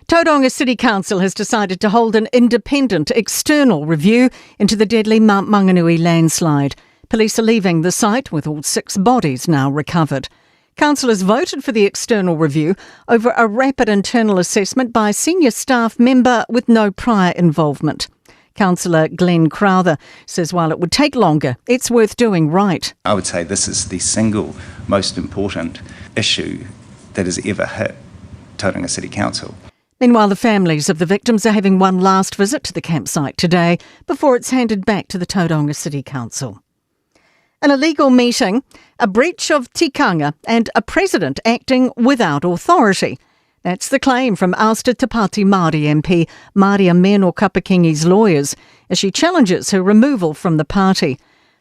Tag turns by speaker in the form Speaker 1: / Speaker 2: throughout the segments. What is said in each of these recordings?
Speaker 1: Tauranga City Council has decided to hold an independent external review into the deadly Mount Maunganui landslide. Police are leaving the site with all 6 bodies now recovered. Councillors voted for the external review over a rapid internal assessment by a senior staff member with no prior involvement. Councillor Glenn Crowther says while it would take longer, it's worth doing right.
Speaker 2: I would say this is the single most important issue that has ever hit Tauranga City Council.
Speaker 1: Meanwhile, the families of the victims are having one last visit to the campsite today before it's handed back to the Tauranga City Council. An illegal meeting, a breach of tikanga and a president acting without authority. That's the claim from ousted Te Pāti Māori MP Mariameno Kapa-Kingi's lawyers as she challenges her removal from the party.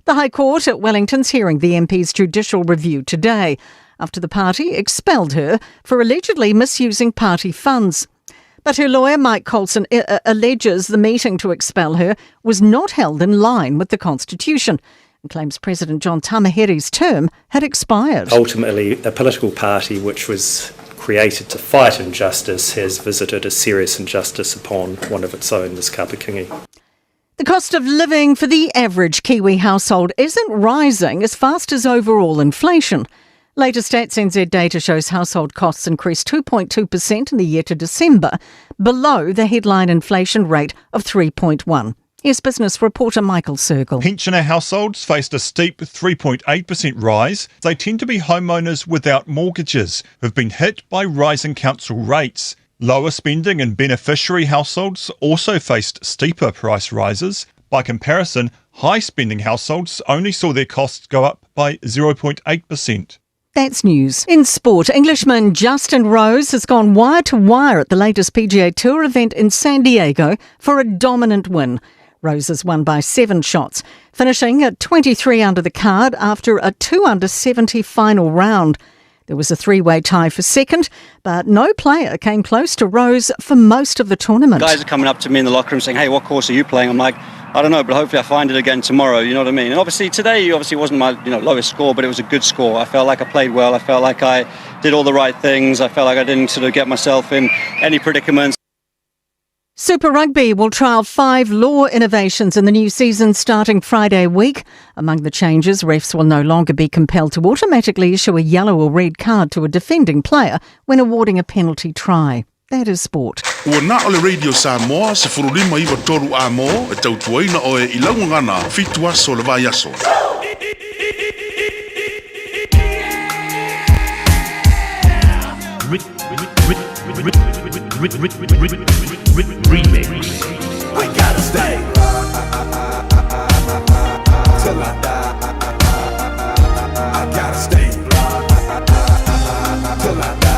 Speaker 1: The High Court at Wellington's hearing the MP's judicial review today after the party expelled her for allegedly misusing party funds. But her lawyer, Mike Colson, alleges the meeting to expel her was not held in line with the Constitution and claims President John Tamihere's term had expired.
Speaker 3: Ultimately, a political party which was created to fight injustice has visited a serious injustice upon one of its own, Ms Kapa-Kingi.
Speaker 1: The cost of living for the average Kiwi household isn't rising as fast as overall inflation. Latest Stats NZ data shows household costs increased 2.2% in the year to December, below the headline inflation rate of 3.1. Here's business reporter Michael Sergel.
Speaker 4: Pensioner households faced a steep 3.8% rise. They tend to be homeowners without mortgages who've been hit by rising council rates. Lower spending and beneficiary households also faced steeper price rises. By comparison, high spending households only saw their costs go up by 0.8%.
Speaker 1: That's news. In sport, Englishman Justin Rose has gone wire to wire at the latest PGA Tour event in San Diego for a dominant win. Rose has won by 7 shots, finishing at 23 under the card after a 2 under 70 final round. There was a 3-way tie for second, but no player came close to Rose for most of the tournament.
Speaker 5: Guys are coming up to me in the locker room saying, hey, what course are you playing? I'm like, I don't know, but hopefully I find it again tomorrow, you know what I mean? And obviously today obviously wasn't my lowest score, but it was a good score. I felt like I played well. I felt like I did all the right things. I felt like I didn't sort of get myself in any predicaments.
Speaker 1: Super Rugby will trial 5 law innovations in the new season starting Friday week. Among the changes, refs will no longer be compelled to automatically issue a yellow or red card to a defending player when awarding a penalty try. That is sport.
Speaker 6: Ua na o le Radio Samoa, se furulima iwa toru a mo, e tautuaina oe i lauangana, fitu aso le vai aso.
Speaker 7: Remix.
Speaker 8: We gotta stay till I die. I gotta stay till I die.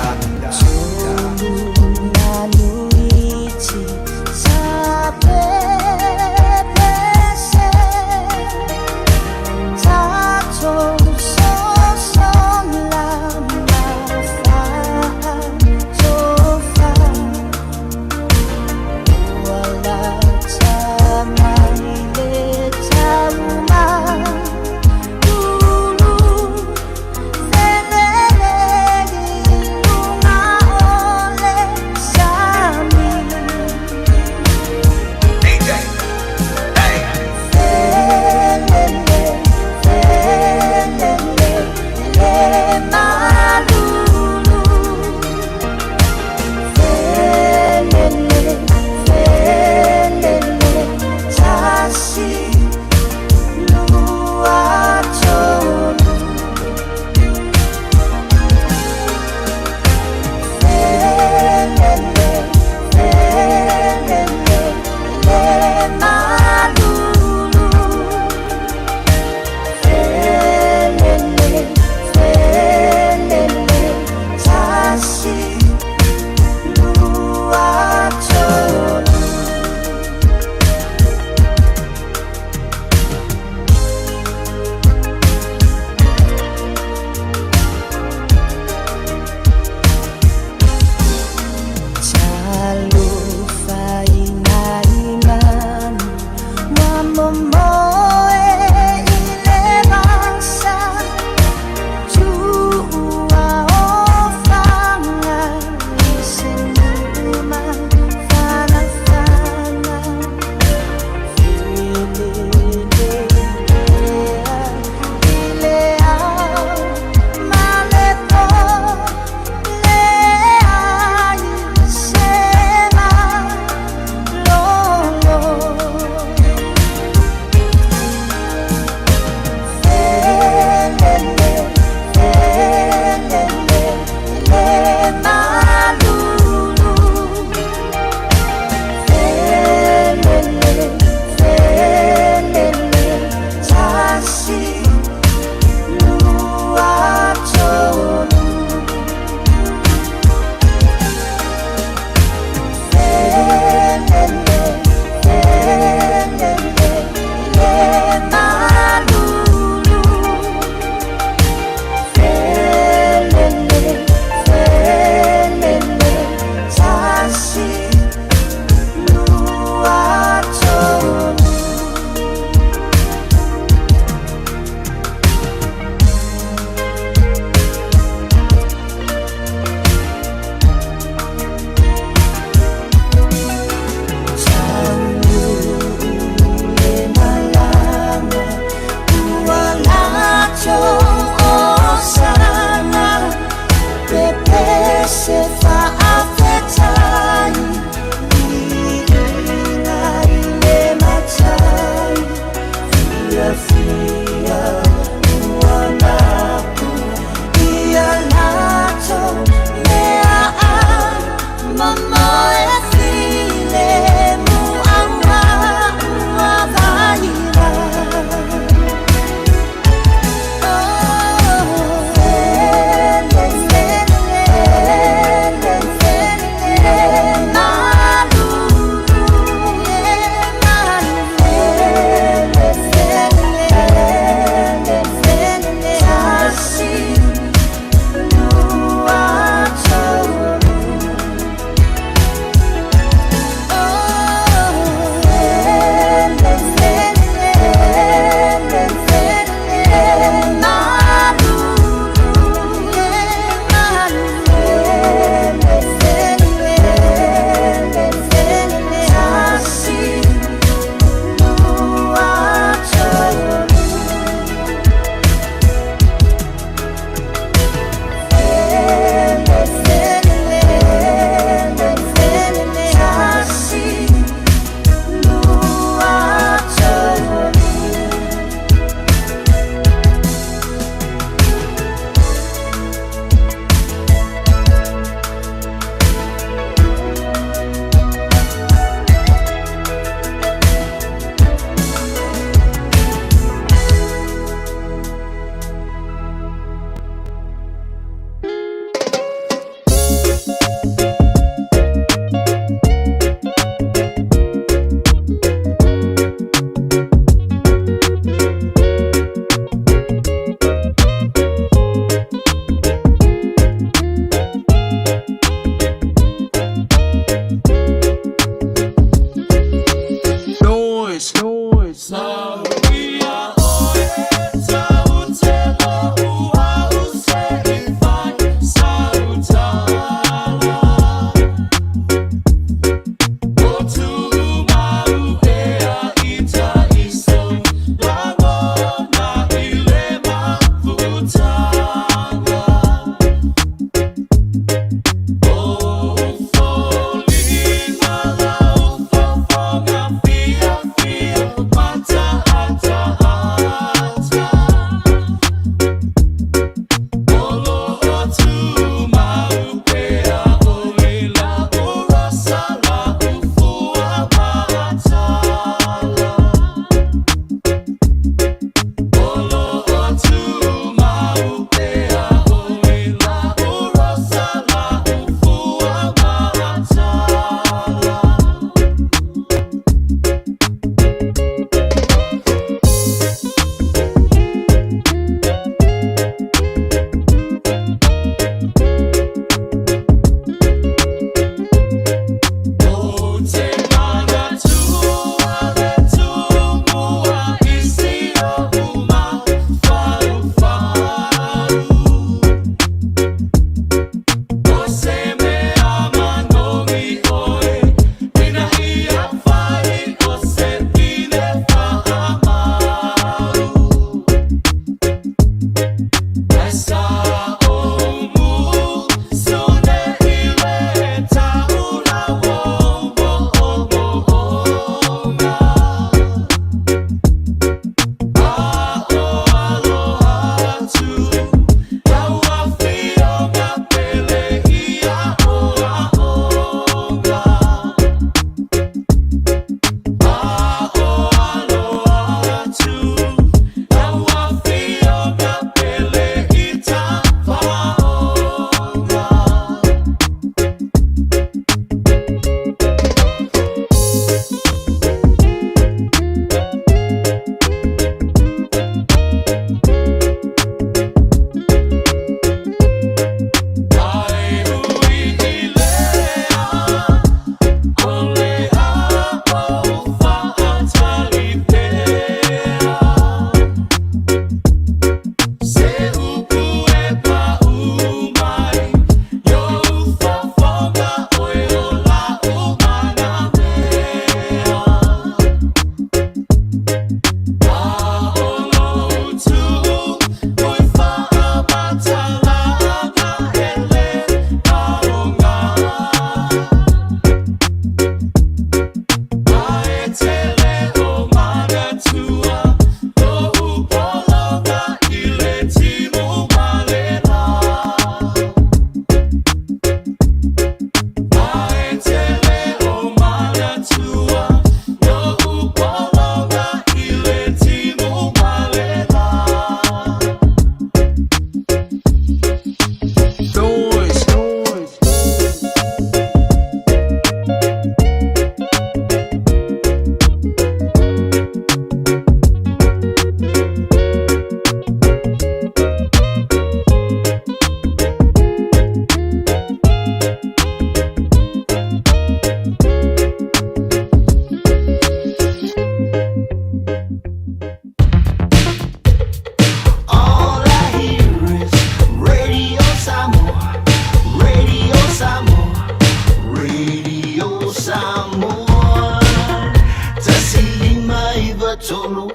Speaker 6: Radio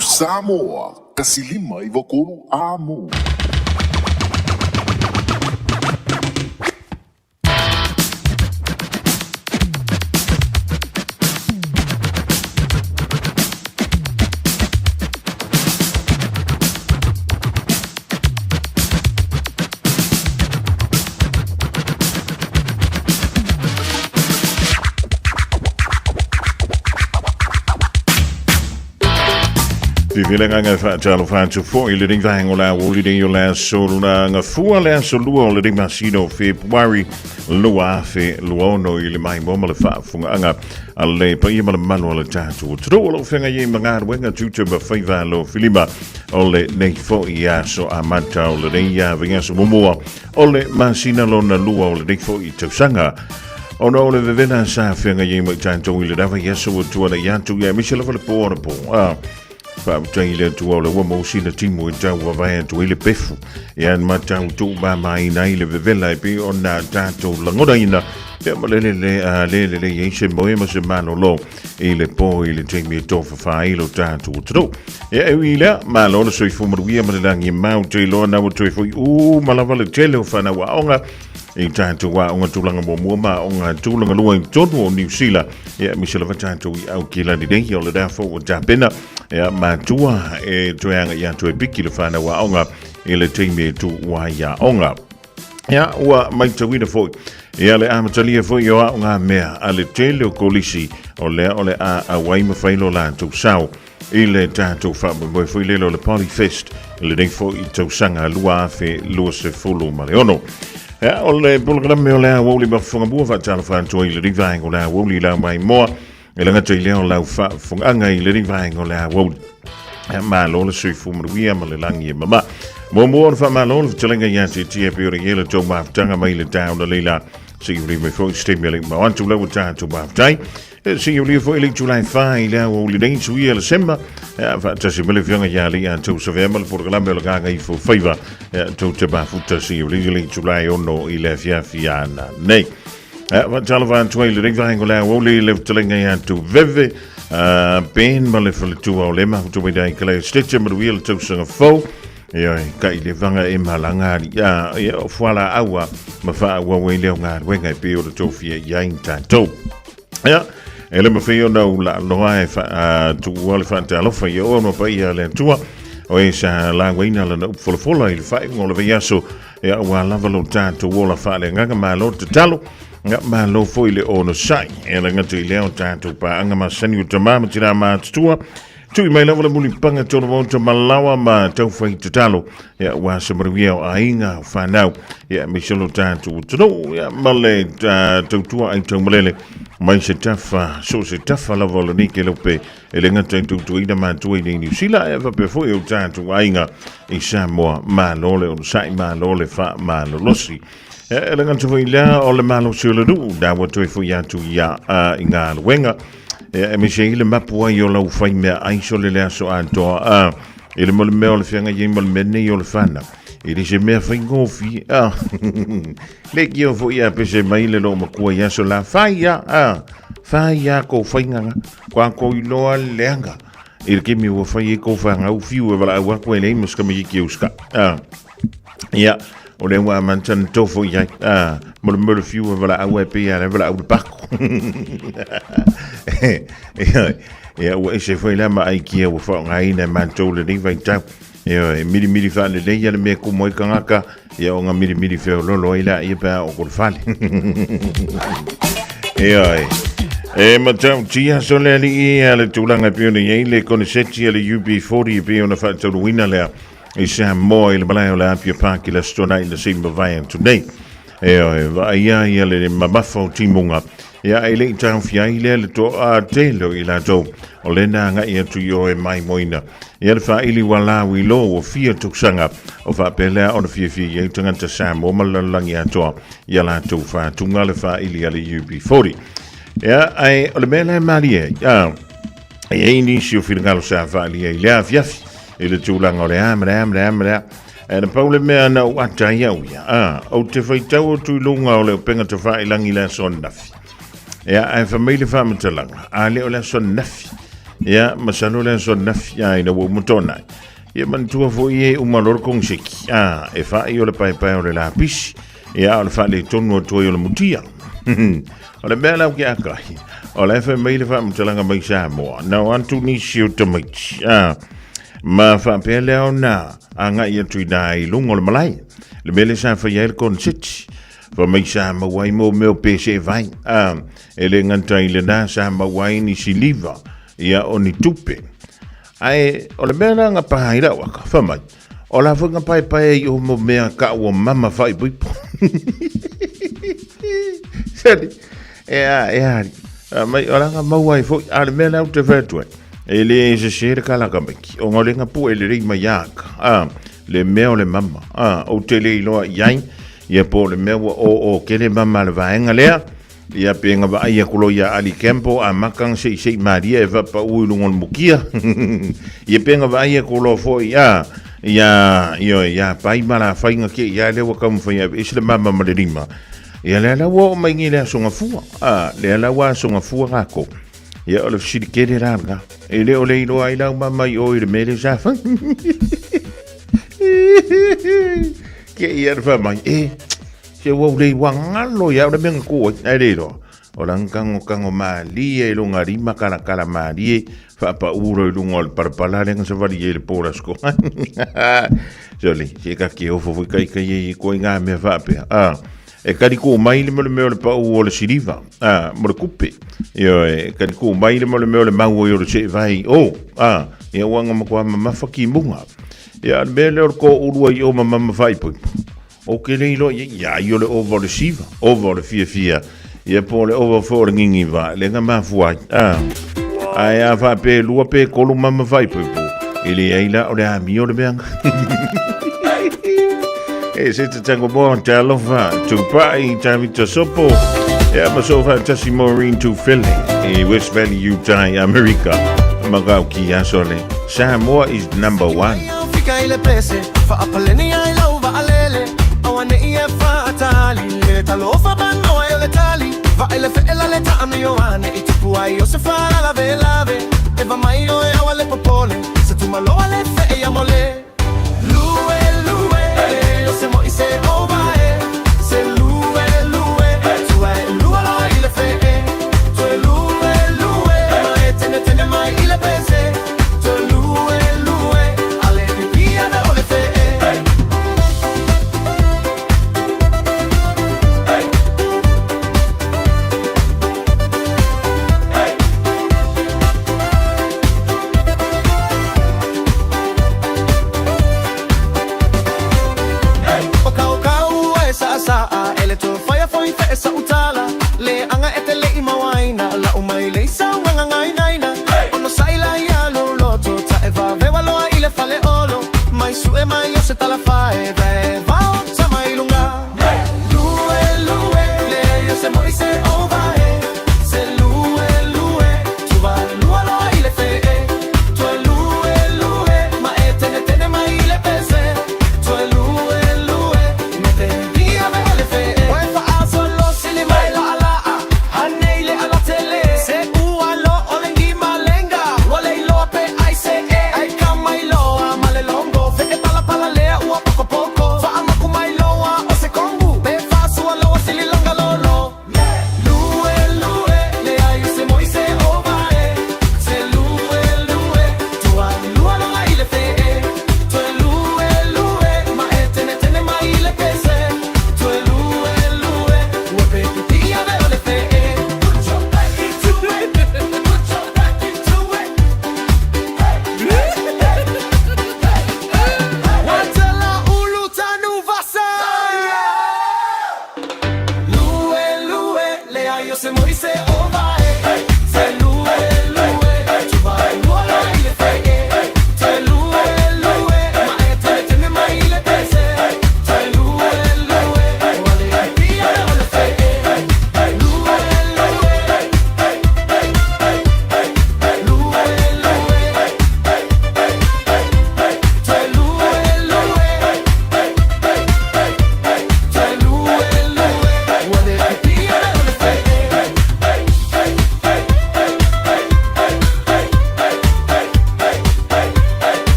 Speaker 6: Samoa, 153 Amo.
Speaker 7: Vivile agaga e faatalofa atu foi i lenei vaega o le aoauli nei o le aso la gafua le aso lua o lenei masina o Fepuari 2026 i le maimoa ma le faafofogaaga a le paia ma le mamalu o le tatou atunuu o lo o feagai ai ma galuega tiute ma faiva alofilima o lenei foi aso amata o lenei vaiaso muamua o le masina lona lua o lenei foi tausaga. Ona o le vevela sa feagai ai ma i tatou i le vaiaso ua tuanai atu ia aemaise lava le po anapo. A faafetai i le Atua o le ua maua sina timu e tau vavae atu ai le pefu. Ia ma tau tuumamaina ai le vevela e pei ona tatou lagonaina pea ma le lele a le lelei ai se moe ma se malolo i le po i le taimi e tofafa ai lo tatou atunuu. Ia e ui i lea, malo le soifua manuia ma le lagi e mau te iloa na ua toe foi uma lava le tele o whanau aoga i tatou aoga tulaga muamua ma aoga tulaga lua i totonu o Niu Sila. Ia aemaise lava tatou i Aukilani nei, o lena foi ua tapena ia matua e toe agai atu e piki le whanau aoga i le taimi e tuua ai aoga. Ia, ua maitauina foi ia le amatalia foi o aoga mea a le tele o kolisi o lea o le a auai ma fai lo latou sao i le tatou faamoemoe foi lele o le Polyfest i lenei foi tausaga 2026. Ia, o le polokalame o le aoauli mafofogamua faatalofa atu ai i lenei vaega o le aoauli i lau maimoa e le gata i lea o lau faafofogaaga i lenei vaega o le aoauli. Ia, malo le soifua manuia ma le lagi e mama. Muamua ona faamalo le fetalaiga ia te tia pe o le iela tou mafutaga mai le taona leila. Se i uli mai foi se taimi a le mau atu lau tatou mafutai. E se i uli foi le itula e whai i le aoauli nei suia le sema. E faatasi mai le afioga ia le ia tou savea ma le polokalame o le gaga ifo faiva. E tou te mafuta se i uli le itula e ono i le afiafi ana nei. E faatalofa atu ai i lenei vaega o le aoauli i le fetalaiga ia tou veve. Ben ma le faletua o le mafuta mai dai kala e steche manuia le tausaga fou. Ia, ka i le vanga e malanga ali. Ia, ia o fuala aua ma wha ua i leo ngā ruenga e pe o le tōwhia i ai tātou. Ia, e le mawhai ona u la loa e wha, tuua le whaatalofa i o ma pai a le atua. O e sa la waina lana upu folafola i le whainga o le vaiaso. Ia, ua lava lo tātou ola whaale nganga malo te talo. Nga malo foi le ono sai. E la ngata i leo tātou paanga masani o tamā ma tira mātutua. Tui mai lava le mulipanga tōna maota malawa ma tauwhai tatalo. Ia, ua sa maruia o aiga o whanau. Ia, me se lo tātou atunuu. Ia, ma le tautua ai taumalele. Mai se tafa, so se tafa lava o lenei ke lope. E le ngata i tautuaina mātua i nei Niu Sila. Ia, faapea foi o tātou aiga i Samoa. Malo le onosai, malo le whaamalolosi. Ia, e le ngata foi lea o le malosi o le nuu. Nā ua toe foi atu ia i ngā luenga. Ia, e mese i le mapu ai o lau whai mea ai so le le aso atoa. A, i le mole mea o le whianga i mole mea nei o le whana. I le se mea whai ngofi. A, le ki o fo ia pese mai le lo makua i aso la whai ia. A, whai ia ko whainganga. Kwa ko iloa leanga. I le kemi ua whai e ko whanga u fiu e wala au ako e lei muska me ki uska. A, ia, o le ua mantan tofo i ai. A, mo le mole fiu e wala au e pe ia le wala au le pako. Ia, ia, ua ese foi la ma ai kia ua whaongaina e mātou le nei vaitau. Ia, e miri miri wha le nei le mea kumo i kangaka, ia o ngā miri miri wheo lolo ai la, ia pea o kore whale. Ia, e matau tia so le ali i a le tūlanga e peo nei le koneseti a le UB40 e peo na whaatauruina lea i Samoa i le malae o le Apia Park i le aso Toonai na sei mavae atu nei. E oe, vaai ia ia le mamafa o timuga. Ia, e le i taofia ai lea le toa tele o i latou o le na agai atu i o e maimoina. Ia le faaili ua lau i lo ua fia tausaga o faapea lea ona fiafia i ai tagata Samoa ma le lalolagi atoa i a latou faatuga le faaili a le UB40. Ia, ae o le mea la e malie ai, a, e i ai nisi o finagalo sa faalia i le afiafi i le tulaga o le a ma le a ma le a ma le a. E na pau le mea na ou ata ai au ia, a, ou te faitau atu i luga o le upenga tawhailangi le aso ananafi. Ia, ae fai mai le faamatalaga, a le o le aso ananafi. Ia, masalo le aso ananafi, a ina ua uma toanai. Ia manatua foi e uma loa le koneseti, a, e fai o le paepae o le lapisi, ia, a o le faaletonu atu ai o le mutia. O le mea la ou te akai, o la e fai mai le faamatalaga mai Samoa, na o atu nisi o tamaiti, a, ma faapea lea ona agai atu i ina i luga o le malae, le mea lea sa faia ai le koneseti. Fai mai sa maua ai mo mea o pese vai, a, e le gata i lena sa maua ai ni siliva, ia o ni tupe. Ae o le mea la nga paha i lau aka, fai mai, o la foi nga paepae ai o mo mea ka ua mama faaipoipo. Sali, e a, e a, a mai, o la nga maua ai foi, a le mea la ou te fai atu ai, e le sese le kalaka maiki, o nga o le nga pue lelei mai aka, a, le mea o le mama, a, ou te le iloa i ai, ia po o le mea ua o o kele mama le vaega lea, Ia pe nga vaai aku loa ia Ali Campbell a maka nga seisei malie e faapau i luga o le mukia. Ia pe nga vaai aku loa foi a ia ioe ia pai ma la faiga ke ia lea ua taumafai e aveese le mama ma le lima. Ia lea la ua oo mai nei le aso gafua. A lea la ua aso gafua lakou. Ia o le fesili tele la lena. E le o le iloa ai lau mama i o i le mea lea sa fai. Ke ia le fai mai, e, Se ua ulei ua ngalo ia o le mea nga ku ai, ai le iloa. O la kango kango malie i lunga lima kala kala malie whaapauro i lunga o le parapala le nga sawali e le pōra sko. Soli, se ka ke ofo fui kai kai e koe ngā mea whaapea. Ah, e kari ku mai le mo le mea o le pau o le siliva, ah, mo le kupe. Io e kari ku mai le mo le mea o le mau o le se vai. Oh, ah, ia wanga makoa mamafa ki munga. Ia, le mea lea o le kō urua i o mamama whaipoipo. O ke le iloa ia, ia ai o le ova o le siva, ova o le fiafia, ia po o le ova foi o le niniva, le nga mafua ai. A, ae a faapea e lua pe tolu mama faaipoipo, e leai la o le amio le mea. E se te tango moa te alofa, Tupai, Tavita Sopo, ia ma so faatasi Maureen Tufele, i West Valley, Utah, i Amerika. Makau ki aso le. Samoa is number one.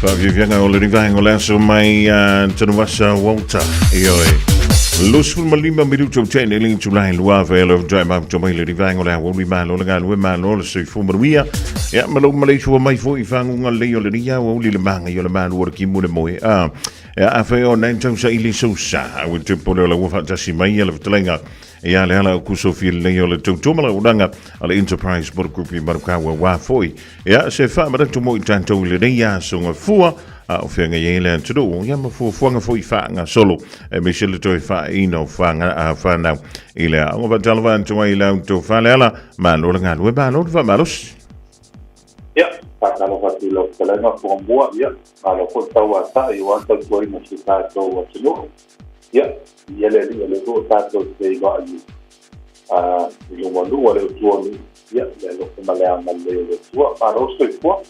Speaker 7: Faafiafiaga o lenei vaega o le aso mai a Tanuvasa Walter. Ioe. 25 minuto o tene le itula e lua vele o tai mau mai le vaega o le aoauli malo le galue malo le soifua manuia. Ia ma lou maleifua mai foi i faguga lelei o lenei aoauli le maga o le malu o le kimu le moe. A ia a fai o nai tausa i le sousa. A ua te pole o la ua faatasi mai ia le fetalaiga. Ia le ala o kuso fia lelei o le tautua ma le auaunaga a le Enterprise Motor Group i Manukau aua foi. Ia se faamanatu mo i tatou i lenei aso gafua a o feagai ai le atunuu ia ma fuafuaga foi faagasolo aemaise le toe faaina o fanau i le aoga. Faatalofa atu ai i la outou faleala, malo le galue, malo le faamalosi.
Speaker 9: Ia, faatalofa atu i lau fetalaiga Fuamua, ia, malo foi le tauatai aua le tautuaina o si o tatou atunuu. Ia, ia le Alii o lea foi ua tatou feiloai i luma o nuu a le Atua o nuu, ia, le alofa ma le agalelei o le Atua. Malo le soifua.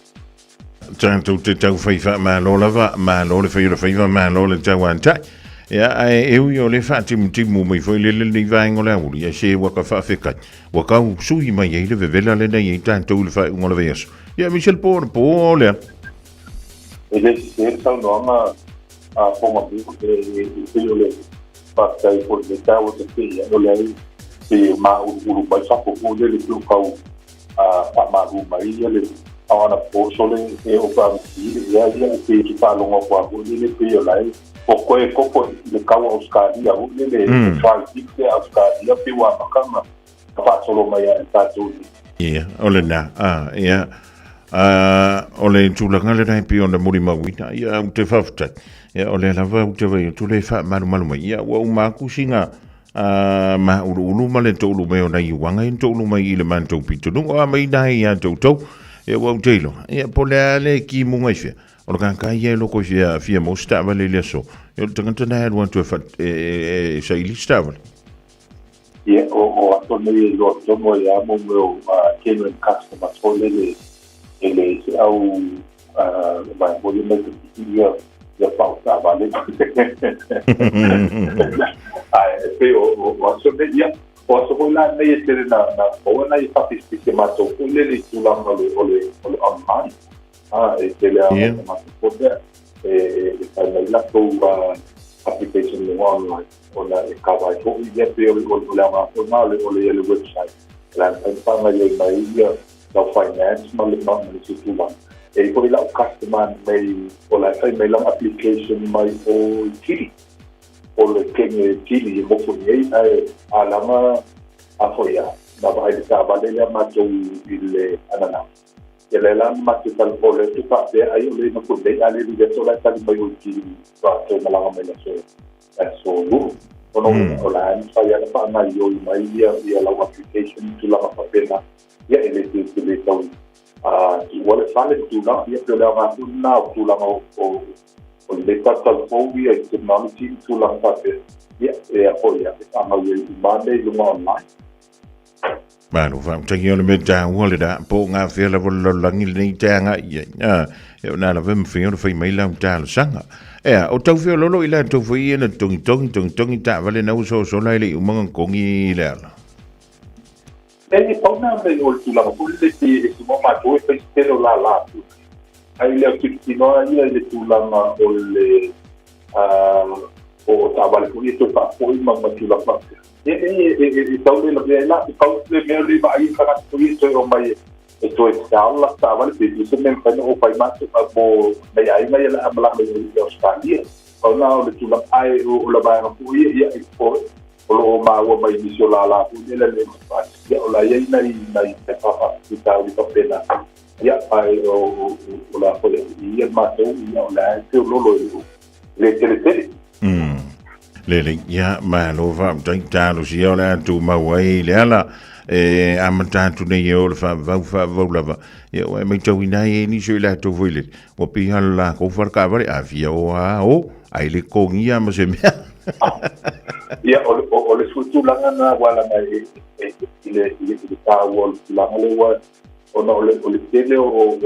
Speaker 7: Tatou te tau fai faamalo lava, malo le fai o le faiva, malo le tauatai. Ia, ae e ui o le faatimutimu mai foi le lenei vaega o le auli, ae se ua ka faafetai, ua kau sui mai ai le vevela lenei ai tatou i le faaiuga o le vaiaso. Ia, aemaise le po anapo o lea.
Speaker 9: E le sese le saunoaga a Pongamua, e pei o le faafetai foi i le taua te pei o le ai pe mauluulu mai fafo foi lele pe o kau faamalu mai ia le aoana poso le e o faamiti ia ia e pei te faalogo atu a foi lele pei o lae o koe koko i le kaua Australia foi lele try big le Australia pe ua amata na faasolo mai ia i tatou nei.
Speaker 7: Ia, o lena, a, ia, a, o le tulaga lena e pei ona molimauina, ia, ou te faafetai. Ia, o lea lava ou te vaai atu le faamalumalu mai. Ia, ua uma atu sina a, mauluulu ma le toulu mai o nai uaga i toulu mai i le matou pitonuu, a mai nai ia toutou. Ia, ua ou te iloa. Ia, po o le a le kimuga i fea. O le kākā ia e loko i fia, fia mo se taavale i le aso. Ia, o le tagata na e alu atu e, fa, e, e, e saili se taavale.
Speaker 9: Ia, o aso nei e iloa tonu ai lava mo mea o genuine customers foi lele e leai se au vaega foi lele mai tapiti ia ia pau taavale. Ae pei o aso nei, ia, o aso foi la nei e tele na maua nai faapisipisi a matou foi lele i tulaga o le o le o le online. A e tele lava nai tagata foi lea e fai mai latou application luga online. Ona e kava ai foi ia pei o le aoga foi lena o le le website. O le a mafai ona faagaoioi mai ai ia lau finance ma le ma le isi tulaga. E i ai foi lau customer nei o la e fai mai lana application mai o i Chile. O le kene Chile e nofo nei ae alaga a foi a na vaai i le taavale lea matou i le ananafi. Ia lea la na matou talanoa o lea ou te faapea ai o lea nofo nei a le le aso la e tali mai o i Chile faatoa malaga mai le aso aso lua. Ona o la e mafai lava ona faagaoioi mai ia lau application i tulaga faapena. Ia e le te le tau tuua le fale ma tulaga. Ia pei o le aoga foi lena o tulaga o lenei tatou fou ia i technology ma tulaga faapea. Ia e a foi e faagaoioi uma lava mea i luga online.
Speaker 7: Malo faafetai o le mea taua lena po o gafea lava le lalolagi lenei te agai i ai. Ah, e o nā lava e mawhai ona whai mai lau talosaga. Ea, o tau feololo i latou foi ia na togitogi, togitogi taavale na ua sosola e le i uma ona togi i le ala.
Speaker 9: E pau na mea o le tulaga foi lele pei e ese mo matou e fai se tele o lala atu. Ae i le autilotilo lava ia i le tulaga o le o taavale foi ia toe faafoi ma tulaga faapea. E tau le lavea ai la, e pau le mea lea e vaai ai tagata foi ia e toe omai e toe sell latou taavale pe i se mea e mafai ona o fai matou mo nai aiga ia o le a malaga i Ausetalia. Pau lena o le tulaga, ae o le vaega foi ia, ia o lo o maua mai nisi o lala foi lele le ia o la e i ai nai nai faafitauli faapena. Ia, ae o le a foi ia matou, ia o la e feoloolo e le tele tele.
Speaker 7: Lelei, ia, malo faafetai talosia o le a tumau ai le ala e amata atu nei e o le faavavau faavavau lava. Ia ua e matauina ai e nisi o i latou foi lele, ua pei lava le latou faletaavale, a fia o lava o, ai le totogia ma se mea.
Speaker 9: Ia, o le tulaga lena ua ala mai i le taua o le tulaga lea ua, ona o le tele o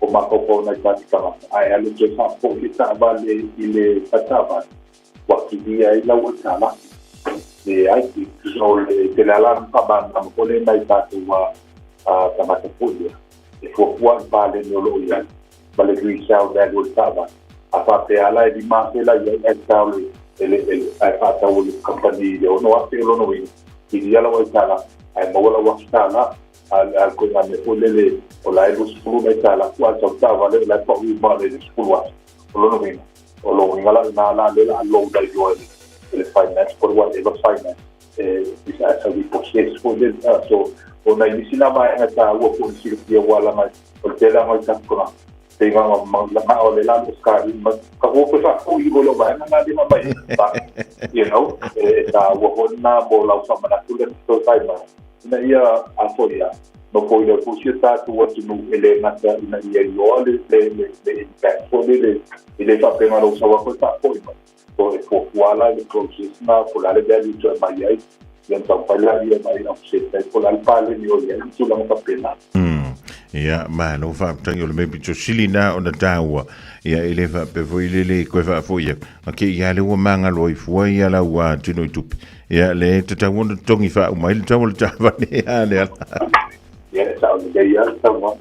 Speaker 9: o mafaufau o nai tatou tagata, ae alu toe faafoi le taavale i le faletaavale, ua kilia ai lau aitalafu. Leai, tusa o le tele lava la ona faamalamalama foi lea i nai tatou tagata foi ia, e fuafua i paleni o lo o i ai. ma le resale value o le taavale. A faapea la e 5,000 la i ai ae tatau le ae faatau e le kamupani i le 6,000 o lona uiga, kilia lau aitala ae maua lau $1,000. A le koiga mea foi lele o la e 20 le aitala ua sau taavale o la e pau ma le 10,000. O lona uiga, o lona uiga la ina la le la load ai loa e le finance po o le whatever finance e isa sa repossess foi lele. So o nai nisi na vaega taua po o le silafia ua ala mai o le tele o tatou te ngā ma o le la o skari ma ka ho pe fa ko i lo vaega na le mai ba you know e ta ua ho na mo lau fa mana tu le to tai ma ina ia a fo ia no ko ile ko si ta tu atu nu ele ngata ina ia yo le le le impact fo le ile fa pe ngā lo sa wa ko ta ko i so e fo fuala le process na po la le value to mai ai ia tau pai la ia mai offset ai po la le pale ni o ia tu la pa pena.
Speaker 7: Ia malo faafetai o le mea pito sili na ona taua ia e le faapea foi le le koe faafoi ia ake ia le ua magalo ai fua ia lau tino i tupe ia le tatau ona totogi faauma ai le tau o le taavale a le ala.
Speaker 9: Ia sa o le ia tau ma.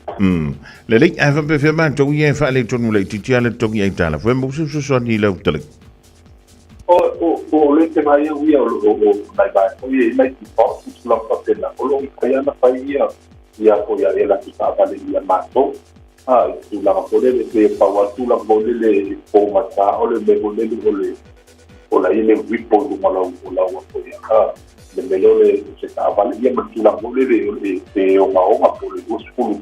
Speaker 7: Lelei ae faapea fea matou ia e faaletonu laitiiti a le totogi ai tala foi mo se fesoasoani i lau tala.
Speaker 9: O le te vai ia o nai vai o ia mai ki pa tu la pa pena o lo kai ana pai ia ia ko ia ela ki ta vale ia mato a tu la ko le te pa wa tu la ko le le po mata o le me o le o le o la ile ripo du mala o la wa ko ia ka le me le se ta vale ia ma tu la ko le le te o ma o ma po le o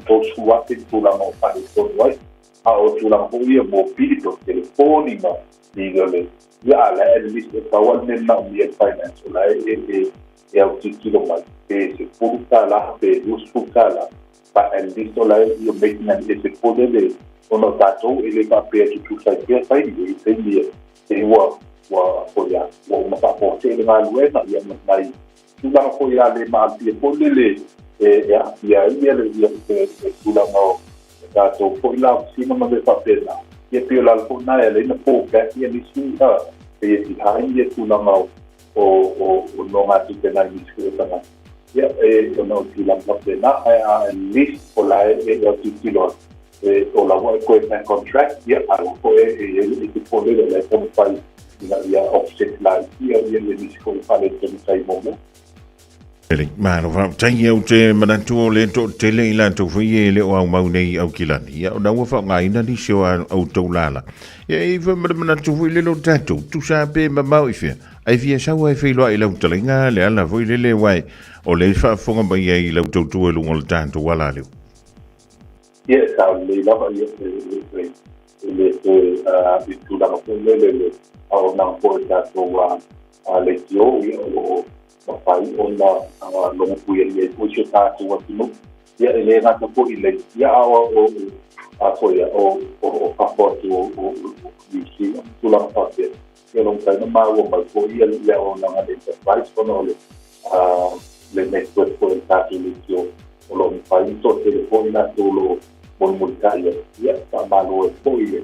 Speaker 9: to su wa te tu la mo pa le to wai a o tu la ko ia mo pili to telefoni ma le ia la e list e tau me na mi e finance la e e au titilo mai pe se puru la pe dus la pa e list la e you making an e se pode le ono tatou e le pa pe tu tu sai pe sai ni e ni e ua ua ko ia ua uma pa po te le ngaluega ia mai tulaga foi ia le maafia foi lele e aafia ai ia le ia te tulaga o tatou foi la ofisina ma le faapena ia pei o le ala foi na e alaina fallback ia nisi e ia behind ia tulaga o nogatupe nai nisi foi o tagata ia e ona o tulaga faapena ae a at least o la e autitilo atu e o laua e koe back on track ia ala foi e te polele la e taumafai ina ia offset laiti ia ia le nisi foi faaletonu momo.
Speaker 7: Ele, malo faafetai au te manatu o le toatele i latou foi e le o aumau nei Aukilani. Ia, ona ua faaaogaina nisi o au taulala. Ia, e ifa ma le manatu foi le lo tatou, tusa pe mamao i fea. Ai fia sau ai feiloai i lau talaiga le ala foi lele uae o le faafofoga mai ai i lau tautua i luga o le tatou ala leo.
Speaker 9: Ia, e sao lelei lava ia e le toe i tulaga foi lele le auaunaga foi o tatou leitio ia o loo mafai ona logopuialia ai foi si o tatou atunuu ia e lē gata foi le ia a o a foi o o fafo atu o New Zealand tulaga faapea ia lo mafai ona maua mai foi ia le auaunaga le enterprise ona o le le network foi o le tatou leitio o loo mafai ona toatele foi latou o loo mulimulitai ai ia faamalo ai foi le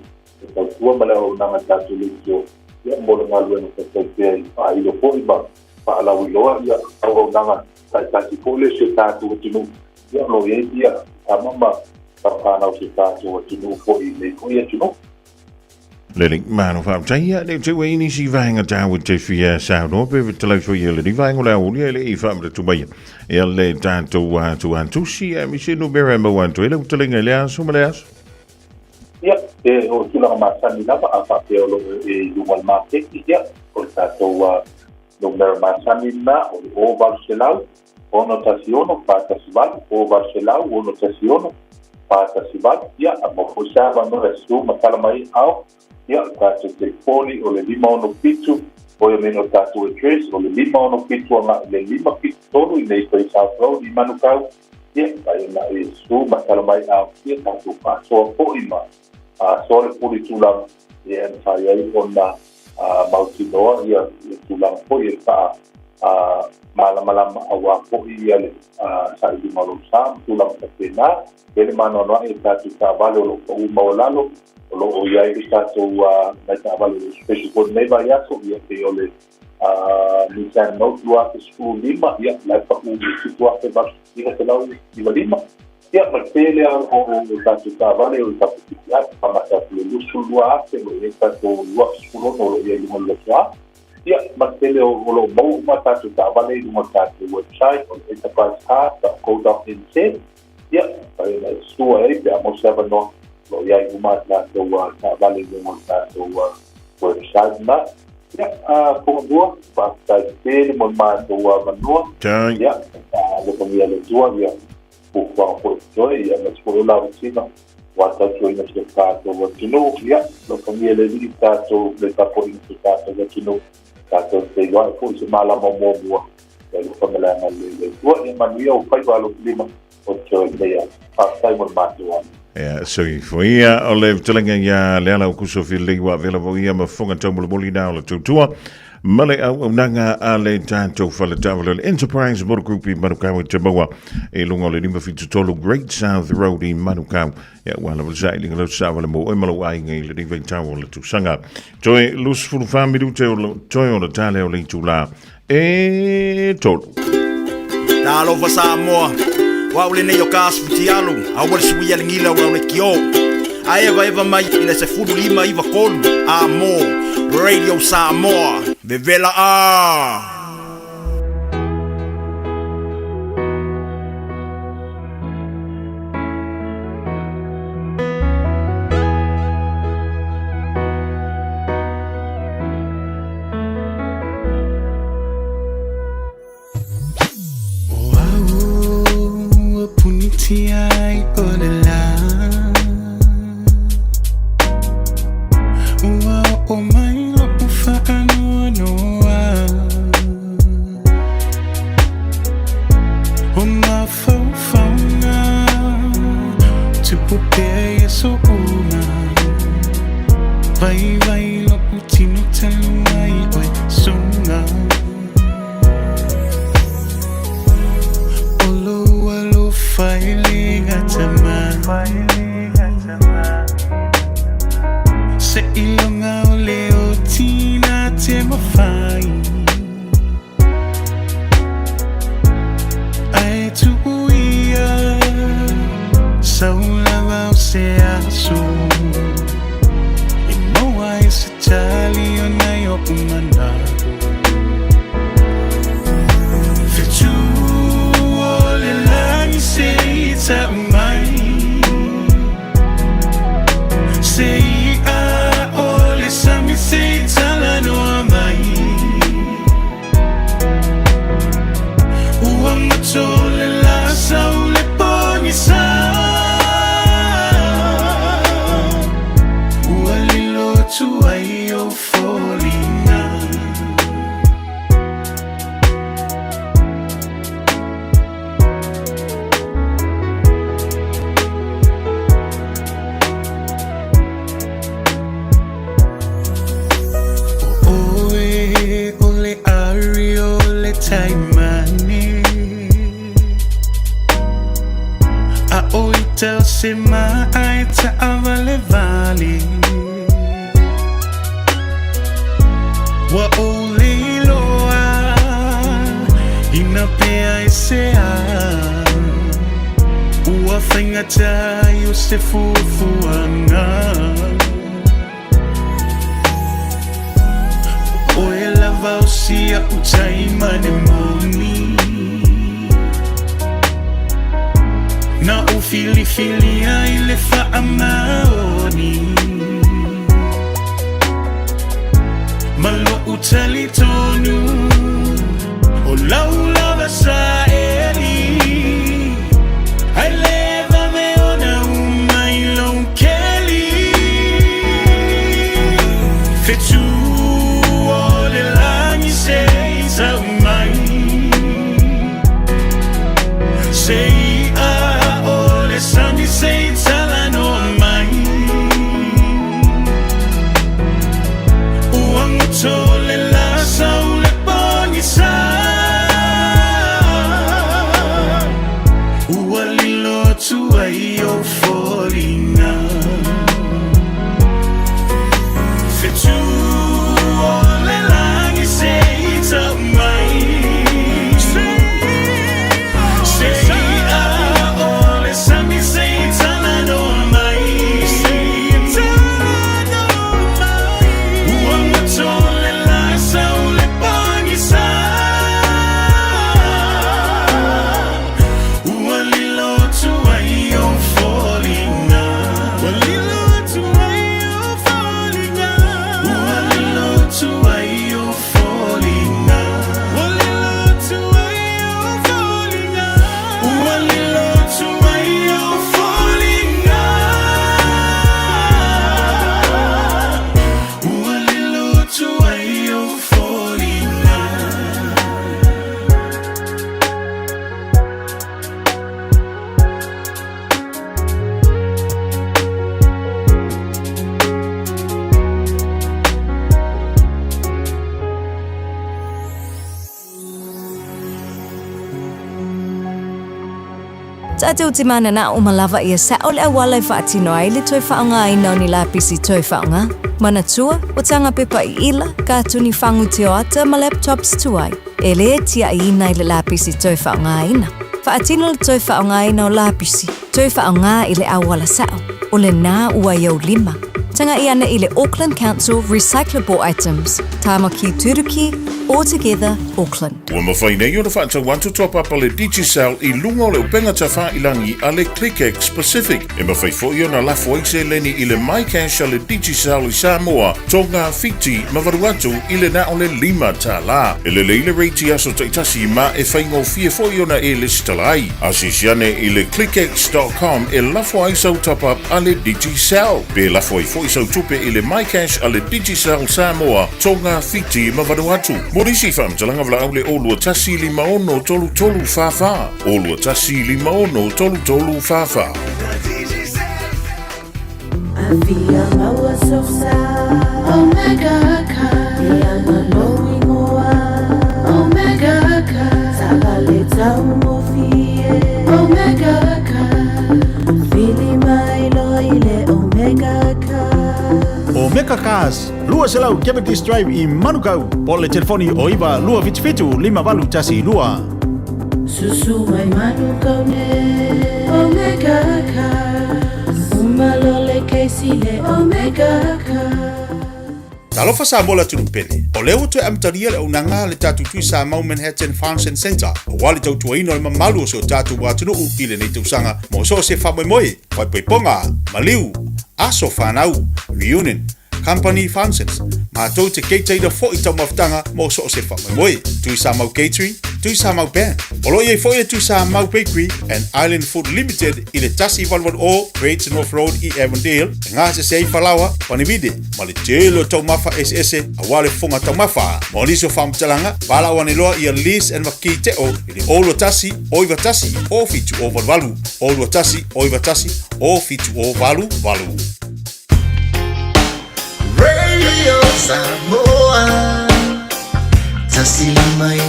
Speaker 9: tautua ma le auaunaga tatou leitio ia mo le galuega faitaupea i faailo foi ma faalauiloa ia auaunaga taitasi foi le se tatou atunuu ia o loo iai ia tama ma taufanau se tatou atunuu foi i nei foi atunuu.
Speaker 7: Lelei, malo faafetai ia le teu ai nisi vaega taua te fia saunoa pe talau foi ia le vaega o le aolia e le i faamanatu mai ia le tatou atuatusi e misi numera e maua atu ai lau talinga i le aso ma le aso.
Speaker 9: Ia, e o tulaga masani lava a faapea o loo e i luga o le maketi ia o le tatou numera masani na o le 0800 616 418 0800 616 418 ia a mo foi sa avanoa e susu ma tala mai ao ia o tatou telefoni o le 567 o ia mea o tatou address o le 567 agai le 573 i nei foi South Road i Manukau ia vai na e susu ma tala mai ao ia tatou faasoa foi ma soa le puli tulaga ia e mafai ai ona mautinoa ia tulaga foi e faa malamalama auā foi ia le sailiga o lou sa ma tulaga faapena e le maanoanoaʻi e tatou taavale o loo paʻu maualalo o loo iai le tatou nai taavale o special foi lenei vaiaso ia pei o le Nissan Note 2015 ia la e paʻu i le 7,995. Ia, ma le tele lava o tatou taavale o le tatou PPI, amata atu i le 22,000 o lo o i ai tatou 2016 o lo o i ai i luga o le lotoa. Ia, ma le tele o lo o maua uma tatou taavale i luga o le tatou website o le enterprisecars.co.nz. Ia, mafai ona e sua ai pe a maua se avanoa, o lo o i ai uma tatou taavale i luga o le tatou website lena. Ia, Pugabua, faafetai tele mo le matou avanoa. Ia, alofagia e le Atua, ia fuafuaga foi totoe, ia aemaise foi o lavasiga ua tautuaina si o tatou atunuu. Ia, alofagia e le Alii tatou le tapuaiga o si o tatou atunuu, tatou te iloa foi se malama o muamua, ia alofa ma le agalelei o le Atua. Ia manuia ou faiva alofilima o totoe i lenei aso. Faafetai mo le matou ano.
Speaker 7: Ia, soifua o le fetalaiga ia Leala Aukuso Filei ua avela foi ia ma fofoga taumolimoli na o le tautua ma le auaunaga a le tatou fale taavale o le Enterprise Motor Group i Manukau e te maua i luga o le 573 Great South Road i Manukau. Ia, ua lava le sailiga lau taavale mo oe ma lou aiga i lenei vaitau o le tausaga. Toe 24 minute o le toe o le tale o le itula e tolu.
Speaker 8: Talofa Samoa, o au lenei o Kas Futialu, aua le suia le gila o au le kio. A eva eva mai i le 15 93 a mo Radio Samoa, vevela a!
Speaker 10: Tatou te mananao ma lava ia sao le auala e faatino ai le toe faaaogaina o ni lapisi toe faaaoga. Manatua, o tanga pepa i ila, katuni fagu tioata ma laptops tuai, e lē tiaʻiina i le lapisi toe faaaogaina. Faatino le toe faaaogaina o lapisi, toe faaaoga i le auala sao, o lenā ua i ou lima. Tagaʻi ane i le Auckland Council Recyclable Items, Tāmaki Turuki, All Together Auckland.
Speaker 6: Ua mafai nei ona faatau atu toapapa le Digicel i luga o le upega tafailangi a le ClickX Pacific. E mafai foi ona lafo ai seleni i le MyCash a le Digicel i Samoa, Tonga, Fiti ma Vanuatu i le na o le $5. E lelei le rate i aso taitasi ma e faigofie foi ona e lesitala ai. Asiasi ane i le clickx.com e lafo ai sau top-up a le Digicel. Pe lafo ai foi sau tupe i le MyCash a le Digicel Samoa, Tonga, Fiti ma Vanuatu. Mo nisi faamatalaga valaau le 021 56 33 44, 021 56 33 44.
Speaker 11: Afia maua sosa Omega Car E anga lou ingoa Omega Car Taavale taugofie Omega Car Vili mai loa i le Omega Car
Speaker 8: Omega Cars, 200 Cavendish Drive i Manukau, po o le telefoni o 9 277 5812.
Speaker 11: Susu mai Manukau nei Omega Cars Uma loa le kesi le Omega Cars.
Speaker 6: Talofa Samoa le atunuu pele. O lea ua toe amatalia le auaunaga a le tatou Tui Samau Manhattan Function Centre aua le tautuaina o le mamalu o si o tatou atunuu i lenei tausaga mo so o se faamoemoe, faaipoipoga, maliu, aso fanau, reunion, company functions, matou te keitaina foi taumafataga mo so o se faamoemoe. Tui Samau Catering, Tui Samau Band. O lo o i ai foi le Tui Samau Bakery and Island Food Limited i le 1880 Great North Road i Avondale e gasese ai falaoa, panivide ma le tele o taumafa eseese aua le fofoga taumafa. Mo nisi o faamatalaga, valaau ane loa ia Liz and Makii Teo i le 021 091 0788, 021 091 0788.
Speaker 12: Radio Samoa 159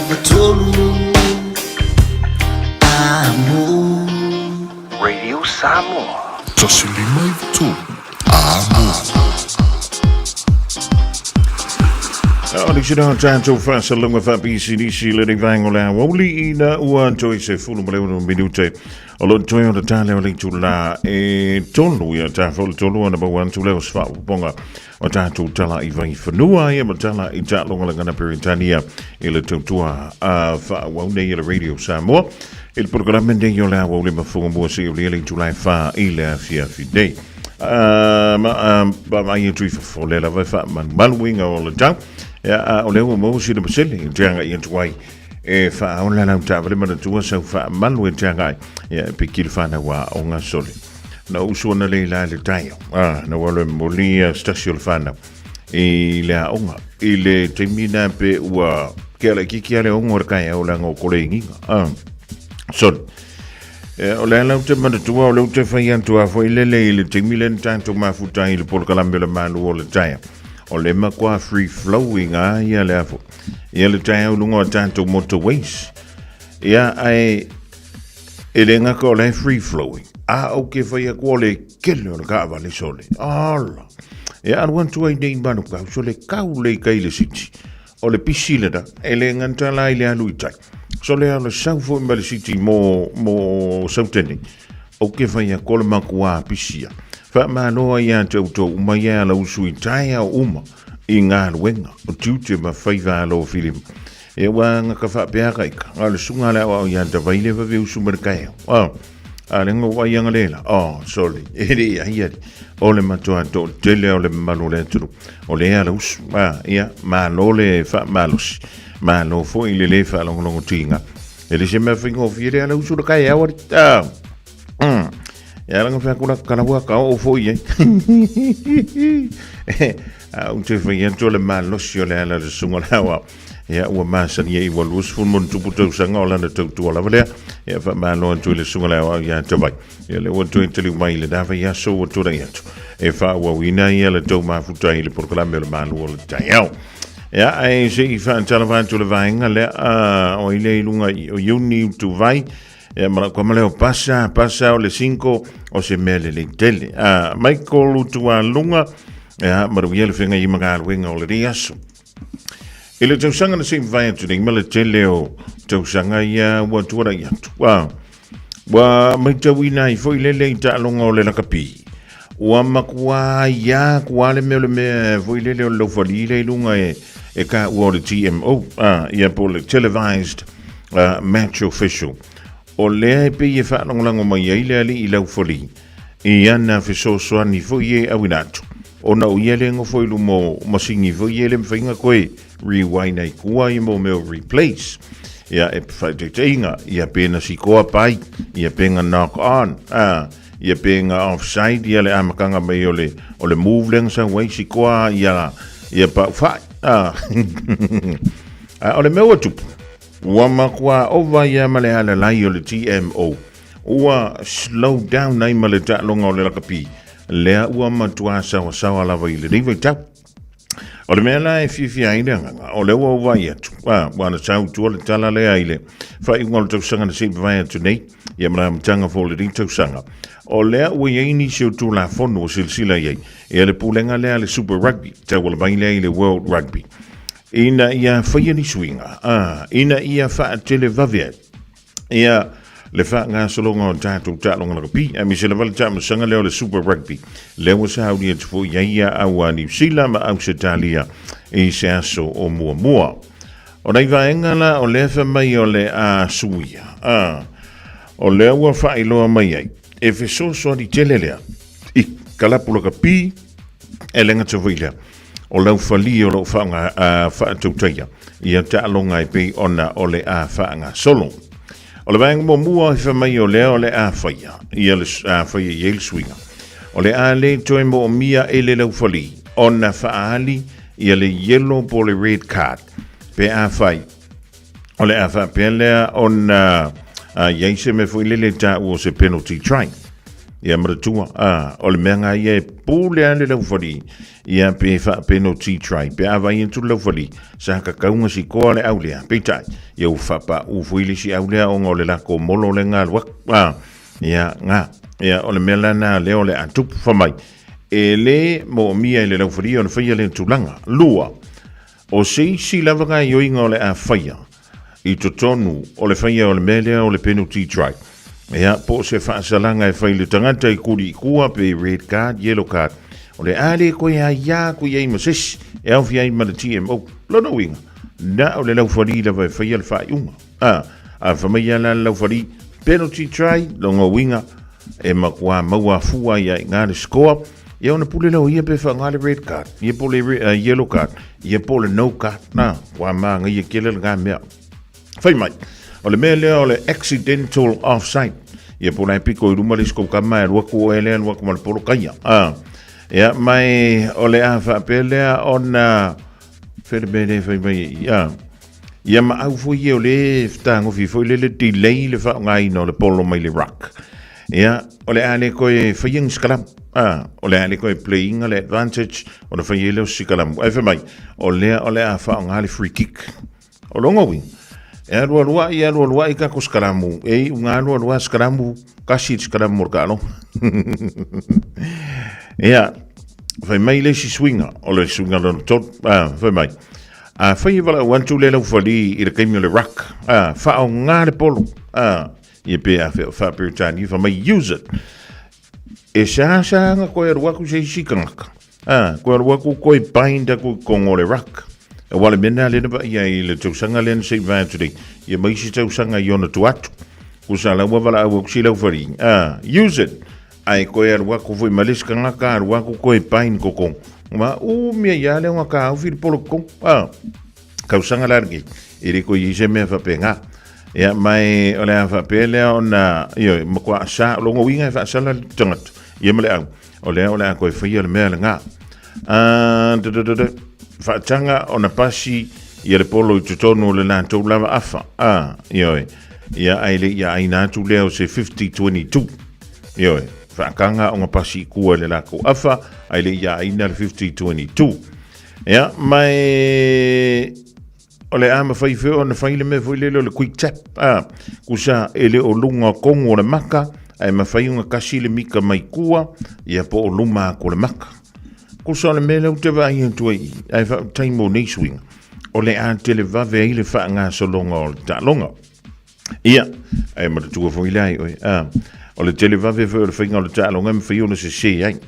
Speaker 12: Amo.
Speaker 13: Radio Samoa.
Speaker 6: 159 Amo.
Speaker 7: O le sina tatou faasalaga faapisinisi lenei vaega o le aoauli ina ua toe 16 minute o lo o toe o le tale o le itula e tolu ia ta fo le tolu ona maua atu lea o se faaopoopoga o tatou tala i vaifanua ia ma tala i taalogalagana Peretania i le tautua a faaauau nei e le Radio Samoa i le polokalame nei o le aoauli mafuga mua seia aulia le itula e 4 i le afiafi nei. Ma vaavaai atu i fafo lea lava e faamalumaluina o le tau. Ia, a o lea ua maua sina masele i te agai atu ai e faaola lau taavale manatua sau faamalu e te agai ia e piki le whanau a o ngā sole. Na usu ana le la le taio. Ah, na walo e moli a stasi o le whanau i le aonga. I le taimi nā pe ua ke ala kiki ale ongo le kai au langa o kore inginga. Ah, sorry. E, o le ala o te manatua o le ute whai atu a foi lele i le taimi le na tātou mafuta i le polokalame o le malu o le taia. O le makua free flowing a ia le afo. Ia le taia o lunga o tātou motorways. Ia ai e le ngaka o le free flowing. A o ke whai aku o le kele o le kaawale sole. Ala. Ia alu atu ai nei manu kau sole kau le kai le siti. O le pisi le da. E le nganta la i le alu i tai. Sole a le sau foi ma le siti mo, mo sautene. O ke whai aku o le makua pisia. Wha maloa ia te uto uma ia la usu i tai au uma i ngā luenga o tiute ma whaiva alo filimu. E ua nga ka whaapea kaika. Nga le sunga le au ia te vaile wa usu ma le kai au. Ah, a le ngo ai anga lela. Oh, sorry. E le ia ia. O le matua to tele o le malu le tulu. O le ala usu. Ah, ia, ma lo le wha malosi. Ma lo fo i le le wha longo longo tinga. E le se mea whingo whie le ala usu le kai au. Ah. Ia langa whea kura karawa ka o fo i e. A u te whai atu le malosi o le ala le sunga le awa. Ia ua masani e i wa luas fun mon tupu tausanga o lana tautua lava lea. Ia wha malo atu i le sunga le awa ia te vai. Ia le ua toe tali mai le dawa ia so ua tura i atu. E wha ua wina ia le tau mafuta i le polokalame o le malu o le taiao. Ia ai se i wha tala wha atu le vaenga lea o i le ilunga i o iuni utu vai. Ia ma lau kama leo pasa, pasa o le 5 o se mea lelei tele. A Michael Utualuga, ia manuia le feagai ma galuega o lenei aso. I le tausaga na sei mavae atu nei ma le tele o tausaga ia ua tuanai atu. A, ua maitauina ai foi lele i taaloga o le lakapi. Ua matua ia kua le mea o le mea foi lele o le laufali le i luga e, e ka ua o le TMO, a, ia po le Televised Match Official. O lea e pei e faalagolago mai ai le alii laufali i ana fesoasoani foi e auina atu. Ona o ia le nofo i luma o masini foi ia e le mafai ona toe rewind ai tua i mo mea o replays. Ia e faataitaiga, ia pe na sikoa pai, ia pe na knock on, a, ia pe na offside ia le amataga mai o le, o le move lea na sau ai sikoa ia, ia paufai. A, a o le mea ua tupu, ua matua ova ia ma le alalai o le TMO. Ua slow down ai ma le taaloga o le lakapi, lea ua matua saoasaoa lava i lenei vaitau. O le mea la e fiafia ai le agaga, o lea ua ou vaai atu, a, ua na sau tua le tala lea i le faaiuga o le tausaga na se i mavae atu nei, ia ma le amataga foi o lenei tausaga. O lea ua i ai nisi o Tulafono ua silasila i ai, ia le pulega lea a le Super Rugby, tauala mai lea i le World Rugby, ina ia faia ni suiga, a, ina ia faatelevave ai Ia, le faagasologa o tatou taaloga lakapi, aemaise lava le taamilosaga lea o le Super Rugby, lea ua sauni atu foi i ai ia au a Niu Sila ma Ausetalia i se aso o muamua. O nai vaega la o lea fai mai o le a suia, a, o lea ua faailoa mai ai, e fesoasoani tele lea i kalapu lakapi, e le gata foi i lea, o laufalie o lo o faatautaia ia taaloga e pei ona o le a faagasolo. O le vaega muamua e fai mai o lea o le a faia, ia le a faia i ai le suiga. O le a le toe moomia e le laufali ona faaali ia le yellow po o le red card pe a fai o le a faapea lea ona i ai se mea foi lele taua o se penalty try. Ia manatua, o le mea ngā ia e pule a le laufali, ia pe faa-penalty try, pe a vai atu le laufali, sa kakaunga si koa le au lea, peitai, ia ua faapau foi le isi au lea ona o le lako molo le ngā lua, ia ngā, ia o le mea la nā lea o le a tupu whamai, e le moomia i le laufali ona faia le tulaga. Lua, O se isi lava gaoioiga o le a faia i totonu o le faia o le mea lea o le penalty try, ia, po o se faasalaga e fai i le tagata i kuli i kua pe red card, yellow card, o le a le koe aiā aku i ai ma se isi e aofia ai ma le TMO. Lona uiga, na o le laufali lava e faia le faaiuga. A, a fai mai lava la le laufali, penalty try, lona uiga, e matua maua fua ai i ina le score, Ia ona pule lea o ia pe whaanga le red card, ia po le yellow card, ia po le no card. Nā, ua māngaia kele le ngā mea. Whai mai, o le mea lea o le accidental offside. Ia po lai piko i ruma le isko kama e ruaku o ele, ruaku ma le polo kaia. Ia mai o le a whaapea lea ona whele mea lea whai mai ia. Ia ma au foi ia o le whatagofi foi le le delay le whaongaina o le polo mai le ruck. Ia, o le a le koe whaia ni sikalamu. O le a le koe playinga le advantage o le whaia leo sikalamu. Ai whai mai, o lea o le a whaonga le free kick. O longa ui, e alua lua i alua lua i kako sikalamu. E i unga alua lua sikalamu, kasi sikalamu mo le kaalo. Ia, whai mai le isi swinga, o le swinga lona tolu, whai mai. A whai e wala uantu le lau whali i le kaimi o le ruck, whaonga le polo, Ia pe a whea wha-Peretania, wha mai use it. E saasanga koe aru aku se isi kangaka. Ah, koe aru aku koe bind aku i kongo le ruck. E wale mena lena pa ia i le tausanga lena se i vae atu nei. Ia mai isi tausanga i ona tu atu. Ku sa lau wala au aku si lau whari. Ah, use it. Ai koe aru aku fui malis kangaka aru aku koe bind ko kong. Ma u mia ia le nga ka au fili polo kong. Ah, Kausanga la lenei, e le koe i se mea faapena. Ia, mai o le a faapea lea ona, ioe, matua sa, o lona uiga e faasala le tagata, ia ma le au, o lea o le a koe faia le mea lena. Faataga ona pasi ia le polo i totonu o le latou lava afa, ioe, ia ae le i aina atu lea o se 50-22. Ioe, faataga ona pasi i kua i le latou afa, ae le i aina le 50-22. Ia, ma e... o le a mafai foi ona fai le mea foi lele o le quick tap, a, kusa e le o luga tonu o le maka, ae mafai ona kasi le mika mai tua, ia po o luma atu o le maka. Kusa o le mea lea ou te vaai atu ai i i, ae faafetai mo nei suiga, o le a televave ai le faagasologa o le taaloga. Ia, ae manatua foi la e oe, a, o le televave foi o le faiga o le taaloga e mafai ona sese ai.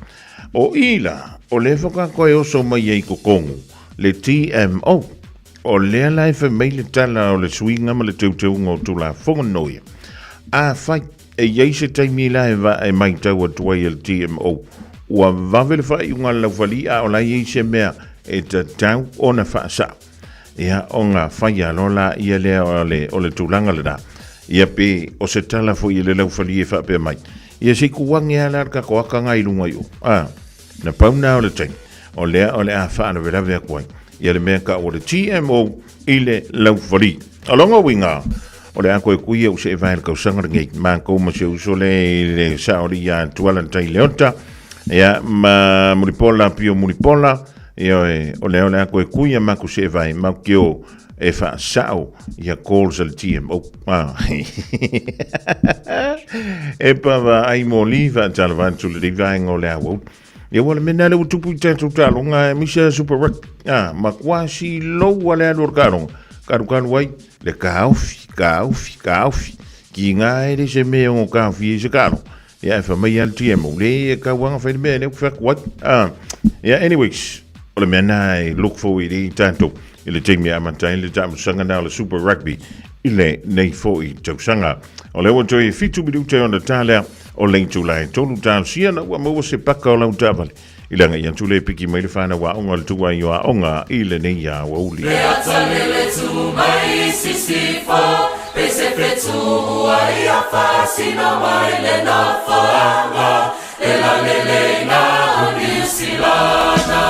Speaker 7: O i la, o lea faatoa toe oso mai ai i totonu le TMO. O lea la e fai mai le tala o le suiga ma le teuteuga o Tulafono ia. Afai e i ai se taimi la e va e matau atu ai e le TMO, ua vave le faaiuga a le laufali a o la e i ai se mea e tatau ona faasao. Ia, ona faia loa laia lea o le, o le tulaga lena. Ia pe o se tala foi i le laufalie e faapea mai. Ia se i kuangi lava la le tatou aka nga i luga i o. A, na pau na o le taimi, o lea o le a faalavelave atu ai. Ia le mea tau o le TMO i le laufali. O lona uiga, o le a toe kui au se e vae le tausaga lenei. Matou ma si uso le i le saoli ia Tuala Tai Leota. Ia, ma Mulipola, Pio Mulipola. Ioe, o lea o le a toe kui a matou se e vae, matou te o e faasao ia calls a le TMO. Ah. E pa vaai mo li faatalofa atu lenei vaega o le auau. Ia ua le mea lena lea ua tupu i tatou taaloga aemaise a Super Rugby. Ah, matua silou a le alu o le taaloga. Kalukalu ai le taofi, taofi, taofi. Kiga e le se mea e ono taofi ai se taaloga. Ia, e fai mai lava le TMO, le e tau lava ona fai le mea lea ou te fai atu ai. Ah, ia, anyways, o le mea lena e look forward i tatou i le taimi e amata ai le taamilosaga lena o le Super Rugby i lenei foi tausaga. O lea ua toe 7 minute ona ta lea o le itula e 3 talosia na ua maua se paka o lau taavale i le agai atu le piki mai le whanau aoga o le tuai o aoga i lenei aoauli. Le ata lele tu mai sisifo, pe se fetua ia fasina mai le nafoanga, le la lele na o Niu Silana.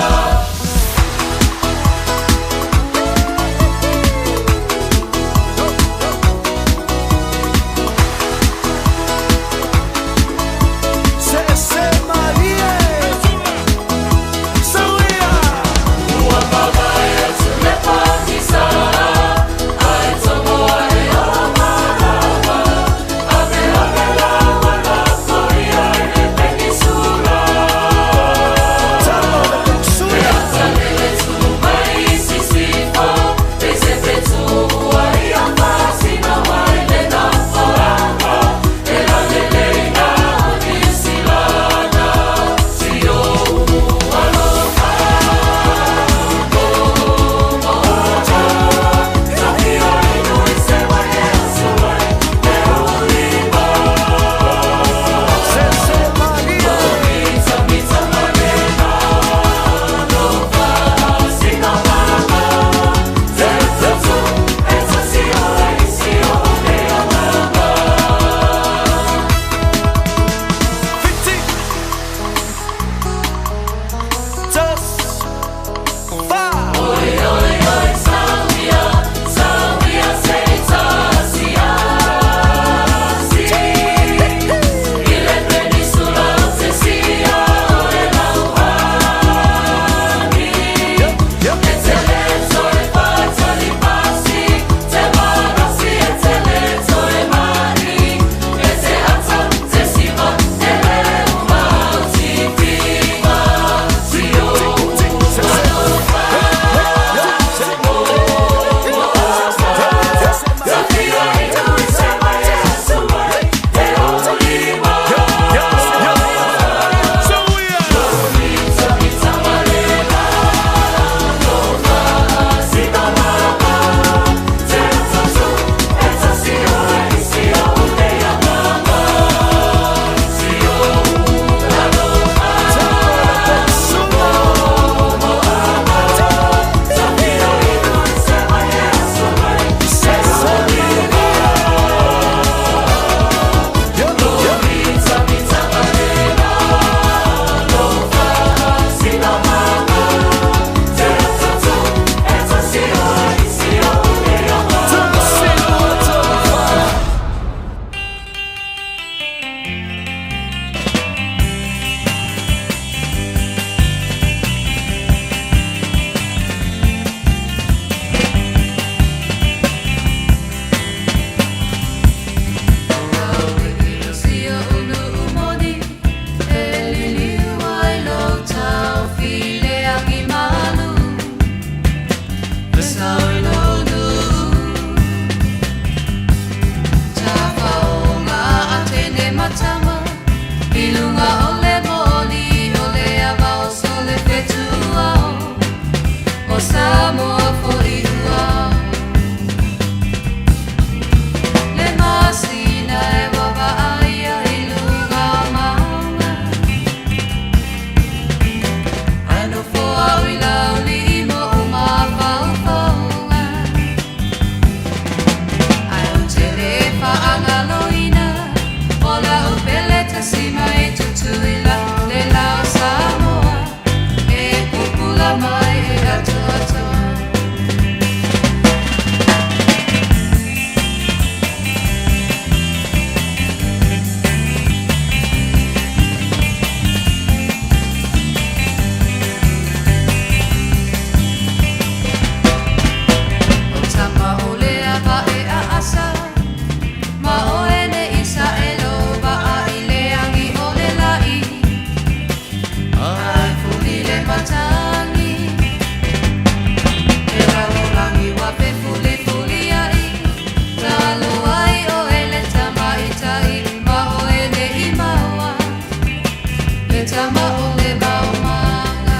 Speaker 14: tama o le maumaga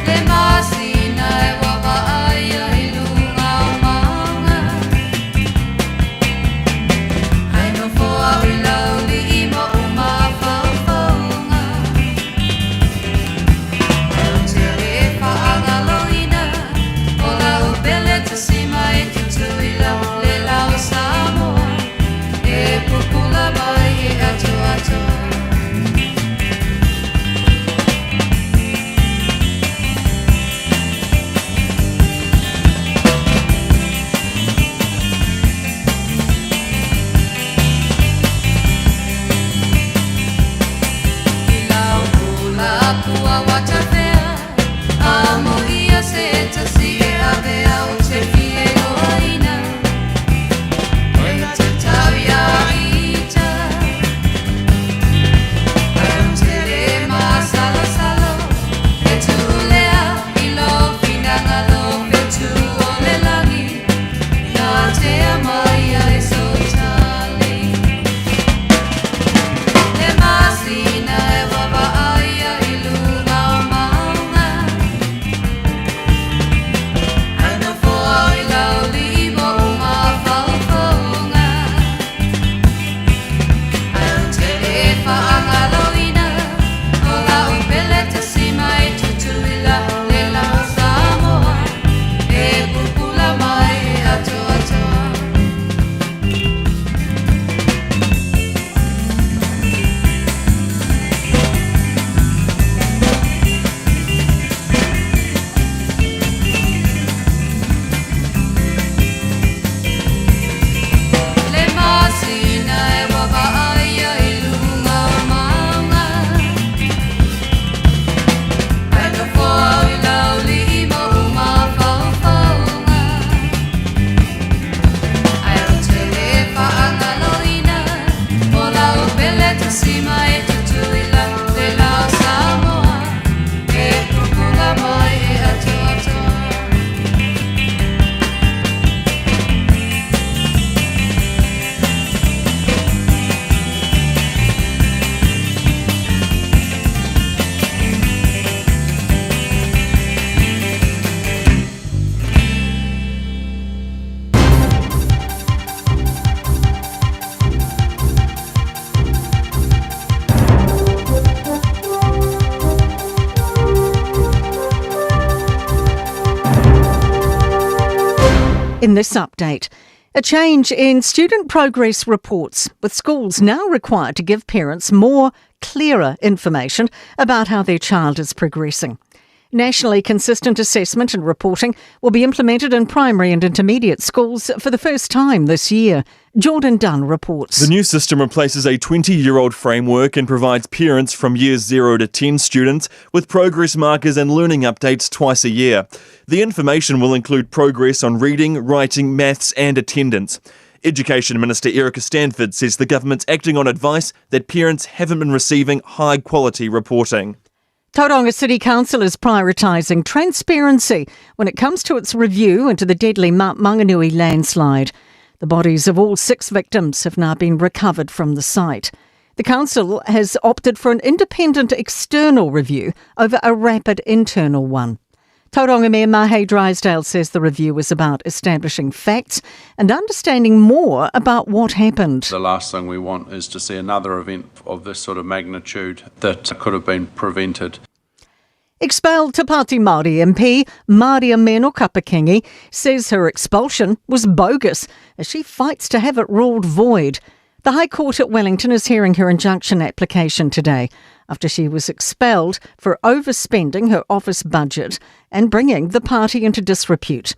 Speaker 14: Le masina e waavaaia i luga o mauga Ae nofo au i laulii ma ou mafaufauga Ae ou te le faagaloina o lau pele tasima e Tutuila le lao Samoa e pupula mai e atoatoa. I lau ula pua watafea, amoia se tasi e avea o te fie loaina. E te tau ia ita, ai o te le masalosalo, e tuulea i lo finagalo fetu o le lagi, na tea mai ai so tali. Le masina e waavaaia i luga o mauga, Ae nofo au i laulii ma ou mafaufauga. Ae ou te le faagaloina o lau pele tasima e Tutuila le lao Samoa e pupula mai e atoatoa. Le masina e waavaaia i luga o mauga, Ae nofo au i laulii ma ou mafaufauga. Ae ou te le faagaloina o lau pele tasima e Tutuila le lao Samoa e pupula mai e atoatoa.
Speaker 1: In this update, a change in student progress reports, with schools now required to give parents more clearer information about how their child is progressing. Nationally consistent assessment and reporting will be implemented in primary and intermediate schools for the first time this year. Jordan Dunn reports.
Speaker 15: The new system replaces a 20 year old framework and provides parents from years 0 to 10 students with progress markers and learning updates twice a year. The information will include progress on reading, writing, maths, and attendance. Education Minister Erica Stanford says the government's acting on advice that parents haven't been receiving high quality reporting.
Speaker 1: Tauranga City Council is prioritising transparency when it comes to its review into the deadly Mount Maunganui landslide. The bodies of all six victims have now been recovered from the site. The council has opted for an independent external review over a rapid internal one. Tauranga Mayor Mahe Drysdale says the review is about establishing facts and understanding more about what happened.
Speaker 16: The last thing we want is to see another event of this sort of magnitude that could have been prevented.
Speaker 1: Expelled Te Pāti Māori MP Mariameno Kapa-Kingi says her expulsion was bogus as she fights to have it ruled void. The High Court at Wellington is hearing her injunction application today after she was expelled for overspending her office budget and bringing the party into disrepute.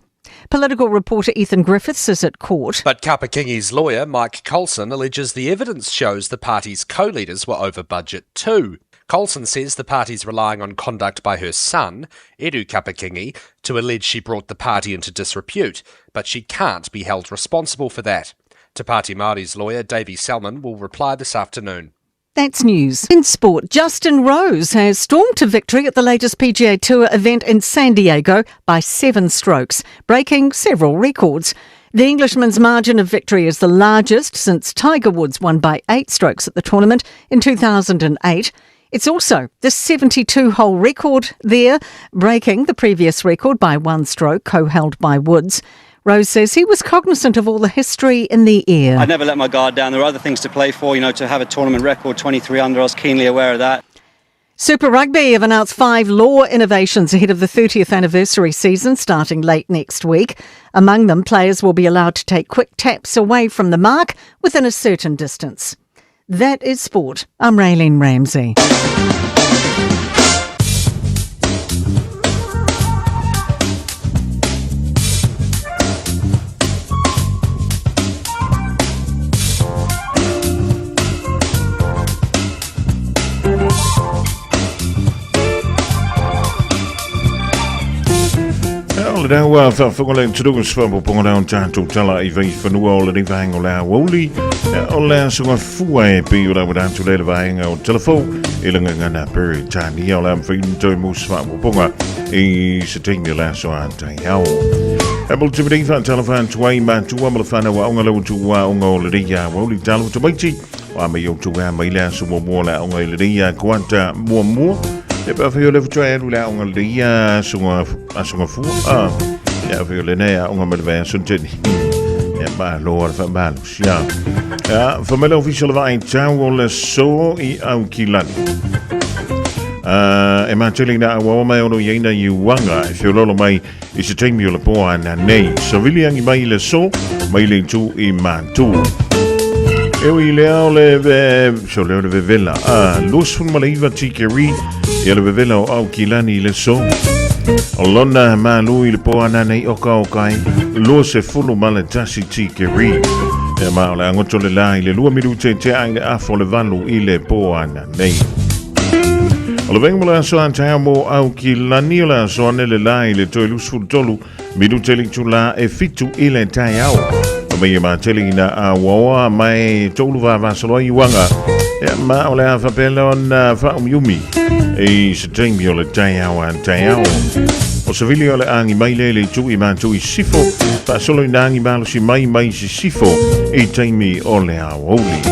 Speaker 1: Political reporter Ethan Griffiths is at court.
Speaker 17: But Kapa-Kingi's lawyer, Mike Coulson, alleges the evidence shows the party's co-leaders were over budget too. Coulson says the party's relying on conduct by her son, Edu Kapa-Kingi, to allege she brought the party into disrepute, but she can't be held responsible for that. Te Pāti Māori's lawyer, Davey Salmon, will reply this afternoon.
Speaker 1: That's news. In sport, Justin Rose has stormed to victory at the latest PGA Tour event in San Diego by seven strokes, breaking several records. The Englishman's margin of victory is the largest since Tiger Woods won by 8 strokes at the tournament in 2008. It's also the 72-hole record there, breaking the previous record by 1 stroke, co-held by Woods. Rose says he was cognizant of all the history in the air.
Speaker 5: I never let my guard down. There were other things to play for, you know, to have a tournament record, 23 under, I was keenly aware of that.
Speaker 1: Super Rugby have announced 5 law innovations ahead of the 30th anniversary season starting late next week. Among them, players will be allowed to take quick taps away from the mark within a certain distance. That is sport. I'm Raylene Ramsey.
Speaker 7: O le ua faafofoga le atunuu se faaopoopoga lea o le tatou tala i vaifanua o lenei vaega o le aoauli o le aso gafua e pei o le auala atu lea i le vaega o Telefou i le gagana Peretania o le a mafai ona toe mo se faaopoopoga i se taimi o le aso a taeao. E mo le taimi nei faatalofa atu ai matua ma le whanau aoga le utu aoga o lenei aoauli talo tamaiti o a mai outou ea mai le aso muamua o le aoga i lenei kuata muamua. E pe awhai o le futua e alu le aoga lenei aso gafua. A, e awhai o lenei aoga mai le vai aso nteni. E malo a le whaamalosi. A, whamela ofisa le vaai tau o le so i au ki lani. E mātele ina awawa mai ono i aina i uanga e whiololo mai i se taimi o le pō ana nei. Savili angi mai le so, mai le itu i mātū. E ui lea o le so lea o le vevela. A, 29 tikeri i le vevela o au kilani i le so. O lona mālu i le pō ana nei o ka o kai, 21 tikeri. E ma o le angoto le la i le 2 minute te ai le afo le valu i le pō ana nei. O le venga mo le aso a taeao mo au ki lani o le aso ane le la i le toe 23 minute le itula e 7 i le taeao. O mai e mātele ina a waoa mai tolu vavasaloa i uaga. E ma o le a whapela ona whaumiumi i se taimi o le taeao a taeao. O se vili o le angi mai le le itu i mātou i sifo, whaasolo i nāngi malosi mai mai si sifo i taimi o le aoauli.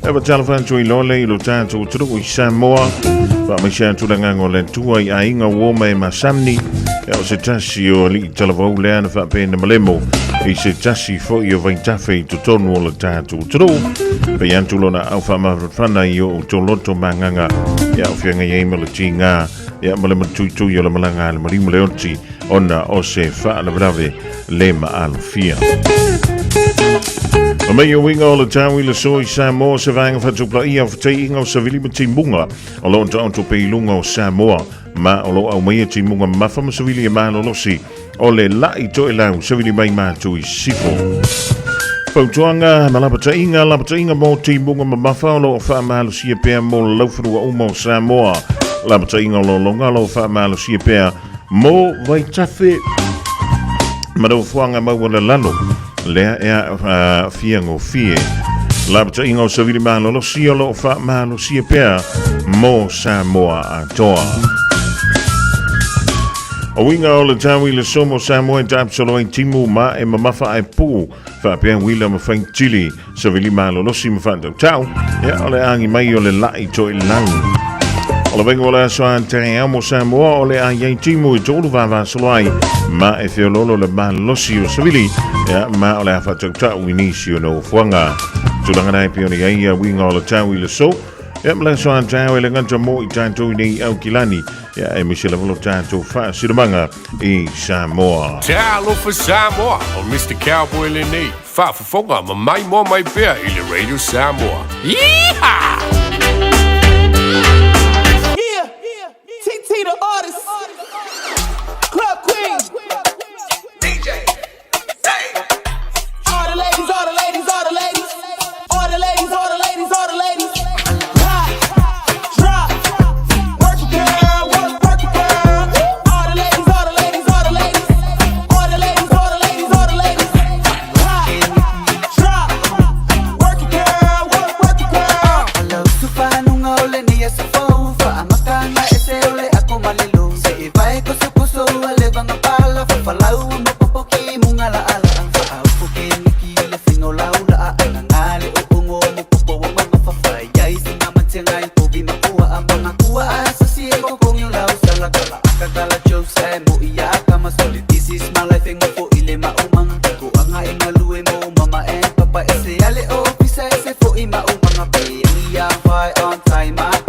Speaker 7: E wa talofa atu i lole i lo tātou turu i Samoa, wha mai se atu le ngango le tua i ainga uoma e masamni, e o se tasi o li talavau le ana whaapena malemo, i se tasi fo i o vaitafe i totonu o le tātou turu. Pei atu lona au whaamawhana i o toloto manganga, e au whianga i ma le tinga, e ma le matuitui o le malanga le marima le oti, ona o se whaalavarave le maalofia. O mei o winga o le tau i le so i Samoa se vaenga whatupla ia o whatei inga o savili ma timunga o lo onto pe ilunga o Samoa ma o lo au mai e timunga mafa ma savili e malolosi o le lai toe lau savili mai mātou i sifo. Fautuanga ma lapatainga mō timunga ma mafa o lo o whaamalosia pea mō lauwhanua uma o Samoa. Lapatainga o lo longa lo o whaamalosia pea mō vaitafe ma maua le lalo. Lea ea whiango fie. Lapatainga o savili malolosi o lo o whaamalosia pea mō Samoa atoa. O winga o le tau i le somo Samoa e tāpsolo ai timu ma e mamafa ai pū whaapea wila ma whaitili savili malolosi ma whaatau tau. Ea o le angi mai o le lai toi lau. O le venga o le aso a te mo Samoa o le ai ai timu i tōru vāvāsolo ai ma e whiololo le malolosi o savili. Ea ma o le a whaatau tau i nisi o no fuanga. Tūranga nei pione ai a winga o le tau i le so. Ea ma le aso a te au e le ngata mō i tātou nei au kilani. Ea e mise le volo tātou whaasiramanga i Samoa.
Speaker 18: Talofa Samoa o Mr. Cowboy lenei. Faafofoga ma mai moa mai pea i le Radio Samoa. Yeehaw!
Speaker 19: Yeah, TT the artist, Club Queen, DJ, all the ladies, all the ladies, all the ladies, all the ladies, all the ladies, all the ladies. Pop, drop, work it, girl, work, work it, girl. All the ladies, all the ladies, all the ladies, all the ladies, all the ladies, all the ladies. Pop, drop, work it, girl, work, work it, girl.
Speaker 20: I love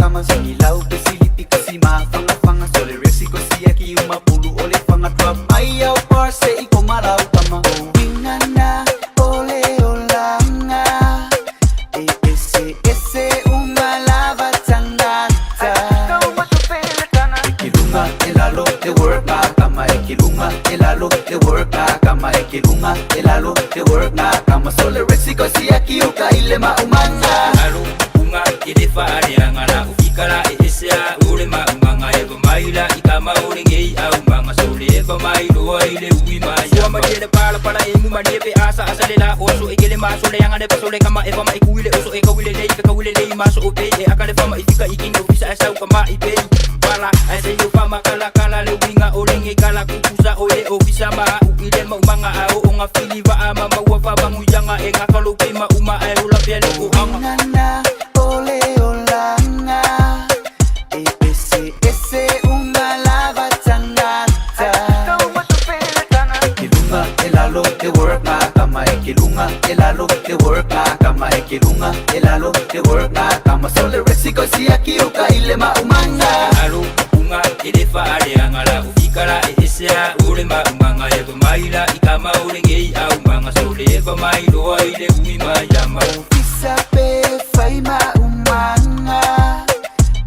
Speaker 20: kama Singilau pe silipi kasi mafanga fanga Sole resi ko siya ki umapulu ole fanga Drop mai au par se i komarau kama Wingana ole olanga E ese ese umalava tangata Ekilunga elalo te work na kama Ekilunga elalo te work na kama Ekilunga elalo te work na kama Sole resi ko siya ki uka ile maumanga
Speaker 21: Alo unga ile faaleanga la ufikala e esea ule maumanga e maila ikama ule ngei au manga sole e mailoa ile uima ya ma le pala pala e mu mali pe asa asa le la oso e kele ma sole yanga le sole kama e fama e kuile oso e kawile le e kawile le ma so ope e akale fama ifika ikinga ofisa asa kama ipe pala asa yo fama kala kala le winga ole nge kala kukusa ole ofisa ma uile ma umanga ao onga fili va ama ma wa fa banguyanga e ngakalo pe ma uma e ula pe le ko anga
Speaker 20: Nana ole olanga E ese ese umalava tangata Ekilunga elalo te work na kama Ekilunga elalo te work na kama Ekilunga elalo te work na kama Sole resi ko siya ki uka ile maumanga
Speaker 21: Alo unga ile faaleanga la ufikala e esea ule maumanga e maila ikama ule ngei au manga sole e mailoa ile uima ya ma
Speaker 20: Ofisa pe faima umanga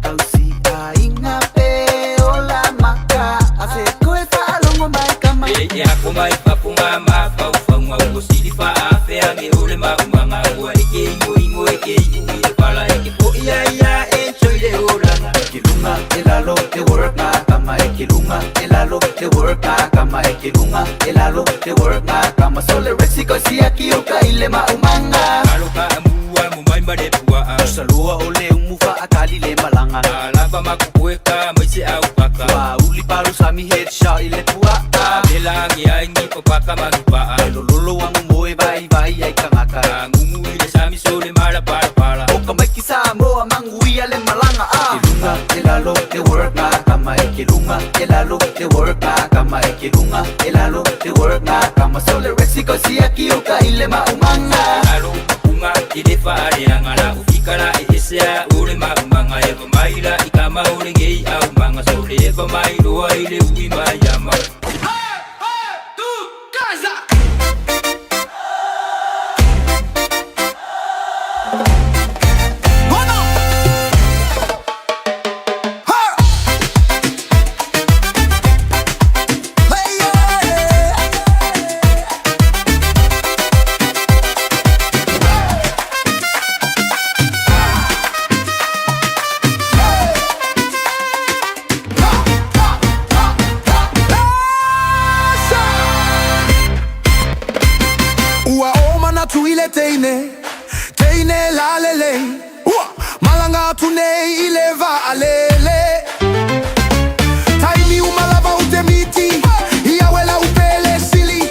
Speaker 20: Tausi ainga pe ola maka Ase koe whaalongo mai kama
Speaker 21: E e ako mai papunga ma pau whaunga ua sili whaafea nge ole maumanga ua e ke ingo ingo e ke iu i e pala e ke po ia ia e ntoi le olanga
Speaker 20: Ekilunga elalo te work na kama Ekilunga elalo te work na kama Ekilunga elalo te work na kama Sole resi ko siya ki uka ile maumanga
Speaker 21: Alo ka amua mo mai mare pua a
Speaker 20: Saloa ole umufa akali le malanga
Speaker 21: Alava makukueka mai se au paka
Speaker 20: Wa uli paru sami headshot ile pua a
Speaker 21: Lela nge ai ngi papaka mangipa a
Speaker 20: Lololo wangu moe vai vai ai kangaka
Speaker 21: Ngungu ile sami sole mala pala pala
Speaker 20: Oka mai ki Samoa manguia le malanga a Ekilunga elalo te work na kama Ekilunga elalo te work na kama Ekilunga elalo te work na kama Sole resi ko siya ki uka ile maumanga
Speaker 21: Alo unga ile faaleanga la ufikala e esea ule maumanga e maila ikama ule ngei au manga sole e mailoa ile uima ya ma
Speaker 22: Ua o mana tu ile teine, teine la lele. Ua malanga atu nei ile va alele. Taimi umalava utemiti, ia wela upele sili.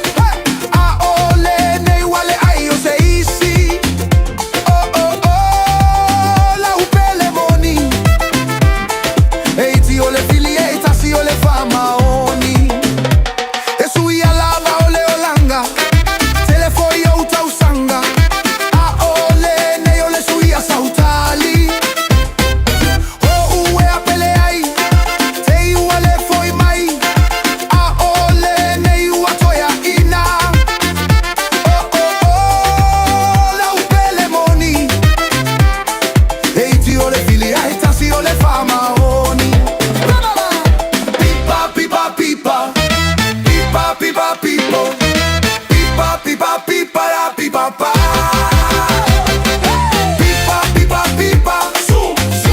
Speaker 22: A ole nei wale ai o se isi. Oh oh oh, la upele moni. Eiti ole fili, eitasi ole famaoni. Esu ia lava ole olanga. Telefoi o tausanga. A ole nei ole suia sautali. O ue a pele ai. Te iua le foi mai. A ole nei ua toea ina. Oh oh oh, la upele moni. Eiti ole fili ai tasi ole famaoni. Pipa pipa pipa. Pipa pipa pipo. Pipa pipa pipa la pipa pa. Pipa pipa pipa.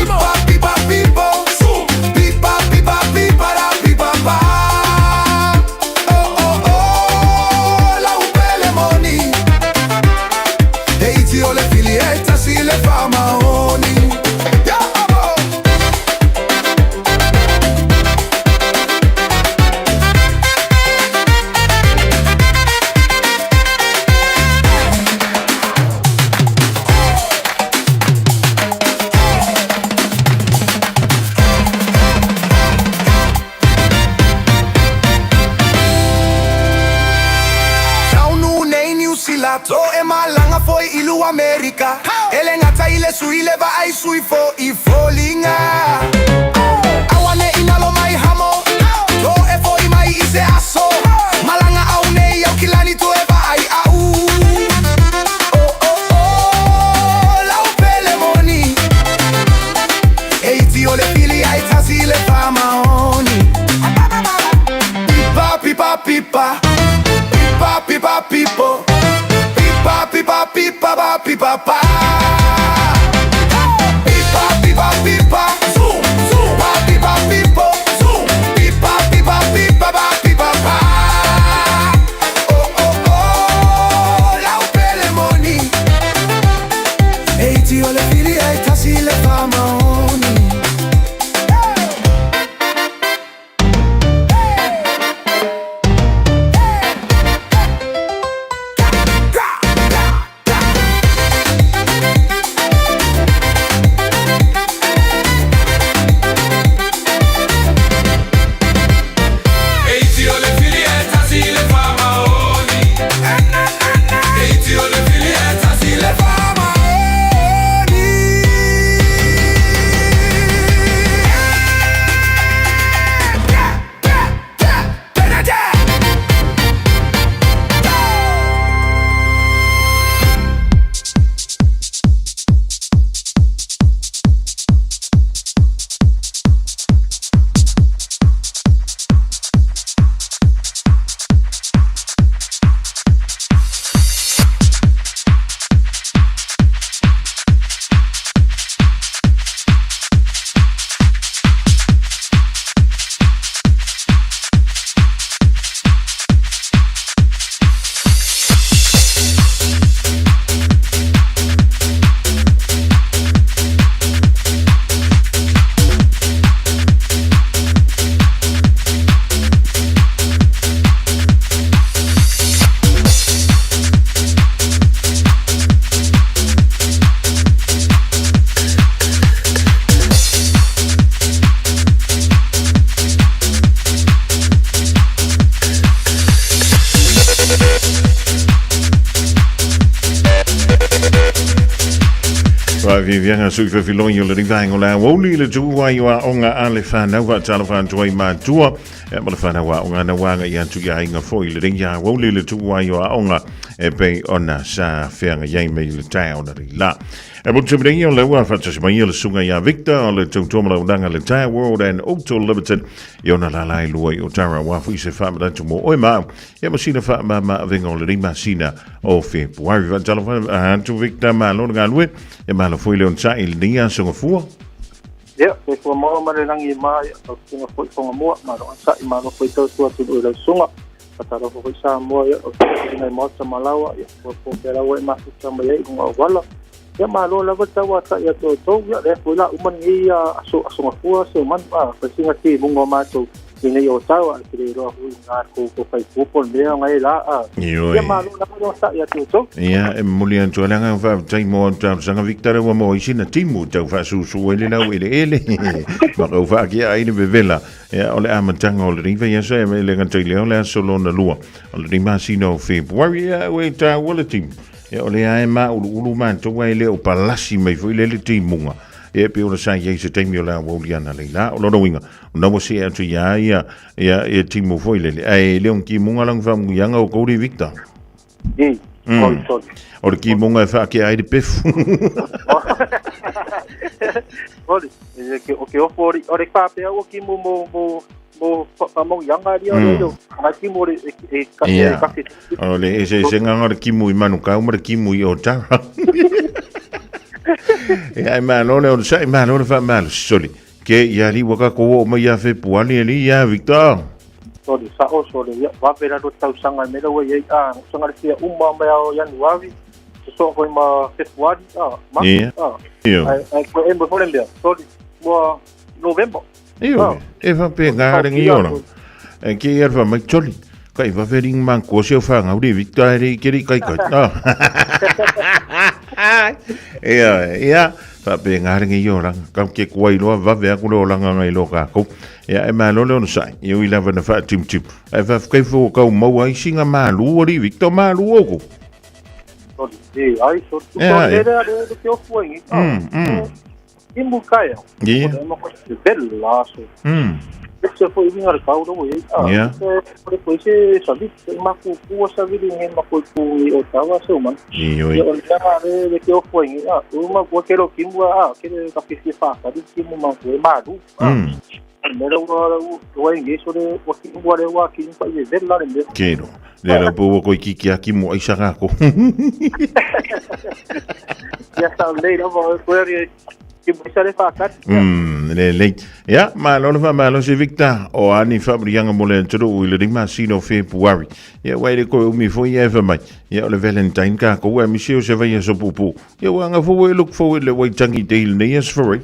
Speaker 22: Pipa pipa pipo. Pipa pipa pipa la pipa pa. Oh oh oh, la upele moni. Eiti ole fili eta si le famaoni. Ya abo. Taunu nei New Zealand To e malanga foi ilu Amerika Ele ngata ile sui le va ai sui fo i folinga. Pipa pipo Pipa pipa pipa pa pipa pa Pipa pipa pipa Zoom zoom Pa pipa pipo Zoom Pipa pipa pipa pa pipa pa Oh oh oh Lau pele moni Eiti o le fili e tasi le famaoni.
Speaker 18: Eiti o le fili e tasi le famaoni. Eiti o le fili e tasi le
Speaker 22: famaoni.
Speaker 7: Vivianga sui fefiloi o le rivaenga o le aoauli le tuua i o aoga a le fanau faatalofa atu ai matua ia ma le fanau aoga na uaga i atu i aiga foi le ringa aoauli le tuua i o aoga e pei ona sa feaga iai mai le taeao na rei la. E mo te o le ua faatasi mai le susuga ia Victor o le tautua ma launaga le Tire World and Auto Limited i ona lala e lua i Otara ua foi se faamanatu mo oe ma au ia ma sina faamama avega o lenei masina o Fepuari. Faatalofa atu Victor, malo le galue e malo foi le onosai i lenei aso gafua.
Speaker 2: Ia, soifua maua ma le lagi e ma, ia, lau susuga foi Whangamua, malo onosai, malo foi tautua atunuu i lau susuga. Faatalofa foi Samoa, ia, lau susuga i Maota ma Laoa, ia, po pea laua e mafuta mai ai i luga o auala. Ia, malo lava le tauatai atu o outou, ia, lea foi la uma lenei aso, aso gafua, Seumanu, a, fai sina timuga o matou i nei o tau, a te le iloa hui ngā kou ko whai pōpo mea o ngai la, a.
Speaker 7: Ioe.
Speaker 2: Ia, malo lava le onosai atu o outou.
Speaker 7: Ia, e momoli atu ai le agaga faafetai mo au talosaga Victor ua maua ai sina timu tau faasusu ai le lau eleele ma kau faakia ai le vevela. Ia, o le amataga o lenei vaiaso e le gata i lea o le aso lona lua o lenei masina o Fepuari. Ia, ua e taua le timu. Ia, o lea e mauluulu matou ae le o palasi mai foi le le timuga. Ia, e pei ona sa i ai se taimi o le aoauli ana leila. O lona uiga, ona ua see atu ia ia, ia, ia timu foi lele. Ae le o ni timuga lana faamanuiaga o kou Victor.
Speaker 2: Sorry, sorry.
Speaker 7: O le timuga e whaakea ai le pefu.
Speaker 2: Sorry. E ke o ke ofo ori ori whāpea ua kimu mo mo mo whamauianga ria o le ngai kimu ori e e ka e kake.
Speaker 7: O le ese ese nganga o le kimu i Manukau ma le kimu i Otara. E ai malo le o le sai malo le whaamalo. Sorry. Ke ia li waka ko o mai ia Fepuari e li ia Victor.
Speaker 2: Sorry, sa'o sole, ia, wawe raro tausaga e mea ua i ai, a, tausaga le fia uma mai ao Ianuari, sosoo foi ma Fepuari, a, Mati, a, ae, ae koe e moe foi le mea, sorry, mua November.
Speaker 7: Ioe, e whapena le ngi ora. E ke ia wha mai toli. Ka i wawe ring man ko se o whangau le Victor e rei keri kai kai. Ia, ia, whapena le ngi ora. Ka ke kua iloa wawe aku le olanga ngai lo kākou. Ia, e malo le ona sai. Ia ui lava na whaatimtim. Ai whawhikai fo kau mau ai singa malu ori Victor malu oku.
Speaker 2: Sorry, e, ai, sorry.
Speaker 7: Ia,
Speaker 2: Sorry,
Speaker 7: e.
Speaker 2: le le le ke ofu ai.
Speaker 7: Mm.
Speaker 2: Imu kai.
Speaker 7: Ia.
Speaker 2: Bella so. Se foi vinga le kau lo e.
Speaker 7: Yeah.
Speaker 2: Se foi se sabi se ma ku ku sabi ni ma ku ku ni o tawa se man.
Speaker 7: Ioe.
Speaker 2: Ia o le aga le le ke o foi ni a uma ku ke ro kimu a ke le ka fi fa ka di kimu ma ku e maru. Me le ua ua ingi so le ua kimu ua le ua kimu pa i ve la le me.
Speaker 7: Kero. Le la po ko ki a kimu ai sanga ko.
Speaker 2: Ia sa le la vo ko ri kimu sa le fa ka.
Speaker 7: Le le. Ia, malo le malo se Victor o ani fabrianga mo le turu i le rima sino February. Ia wai le ko umi fo ia e mai. Ia o le Valentine ka ko wa mi se vai so pupu. Ia wa nga fo look forward le wai tangi day le yes for it.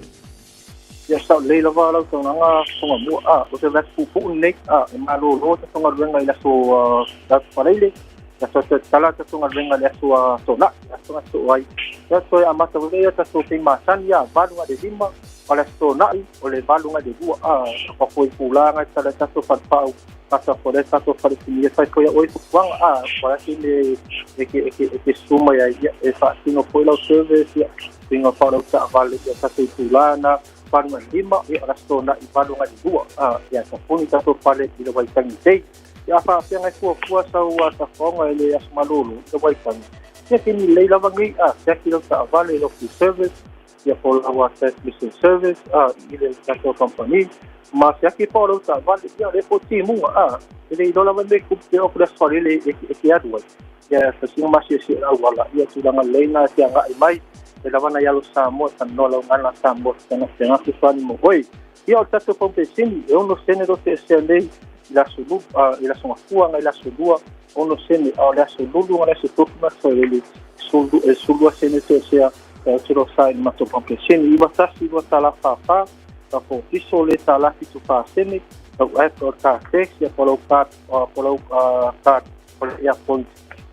Speaker 2: Ia sa le la va la to nga fonga mo a o se va pupu nei a e malo lo te fonga renga i la so la parele. La so te tala te fonga renga le so to na la so so ai. Ia so a mata le ia ta so te ma san ia valu de lima o le so na o le valu de dua a pa foi pula nga ta ta so fa pa pa sa fo le ta so fa ni fa ko ia oi wang a pa ki le e ke e ke suma ia e fa sino foi la service ia singa fa la ta vale ia ta te pula na valu lima ia la so na i valu de dua a ia ta foni ta so fa le i le wai tangi te ia fa fa ngai fua fua sa ua ta fonga le asmalolo le wai tangi ia ke ni le lava ngi a ia ki lo ta vale lo ki service ia for our transmission service a i le tato company ma se ki po lo ta vale ia le po ti mu a le do la me ku te o la sore le e ki adu ia fa si ma se se au wala ia tu langa le na ti anga i mai e la vana ia lo sa mo ta no la ngana sa mo ta na se na fa ni mo oi ia o tato compensini e ono sene do te se le la sulu a la son fua la sulu ono sene a la sulu la se to ma so le sulu e sulu sene te se a tiro sa i mato pampesini i watasi wa tala fa ta po iso le tala fitu fa sene au e ko ta tex ya polo ka polo ka ya point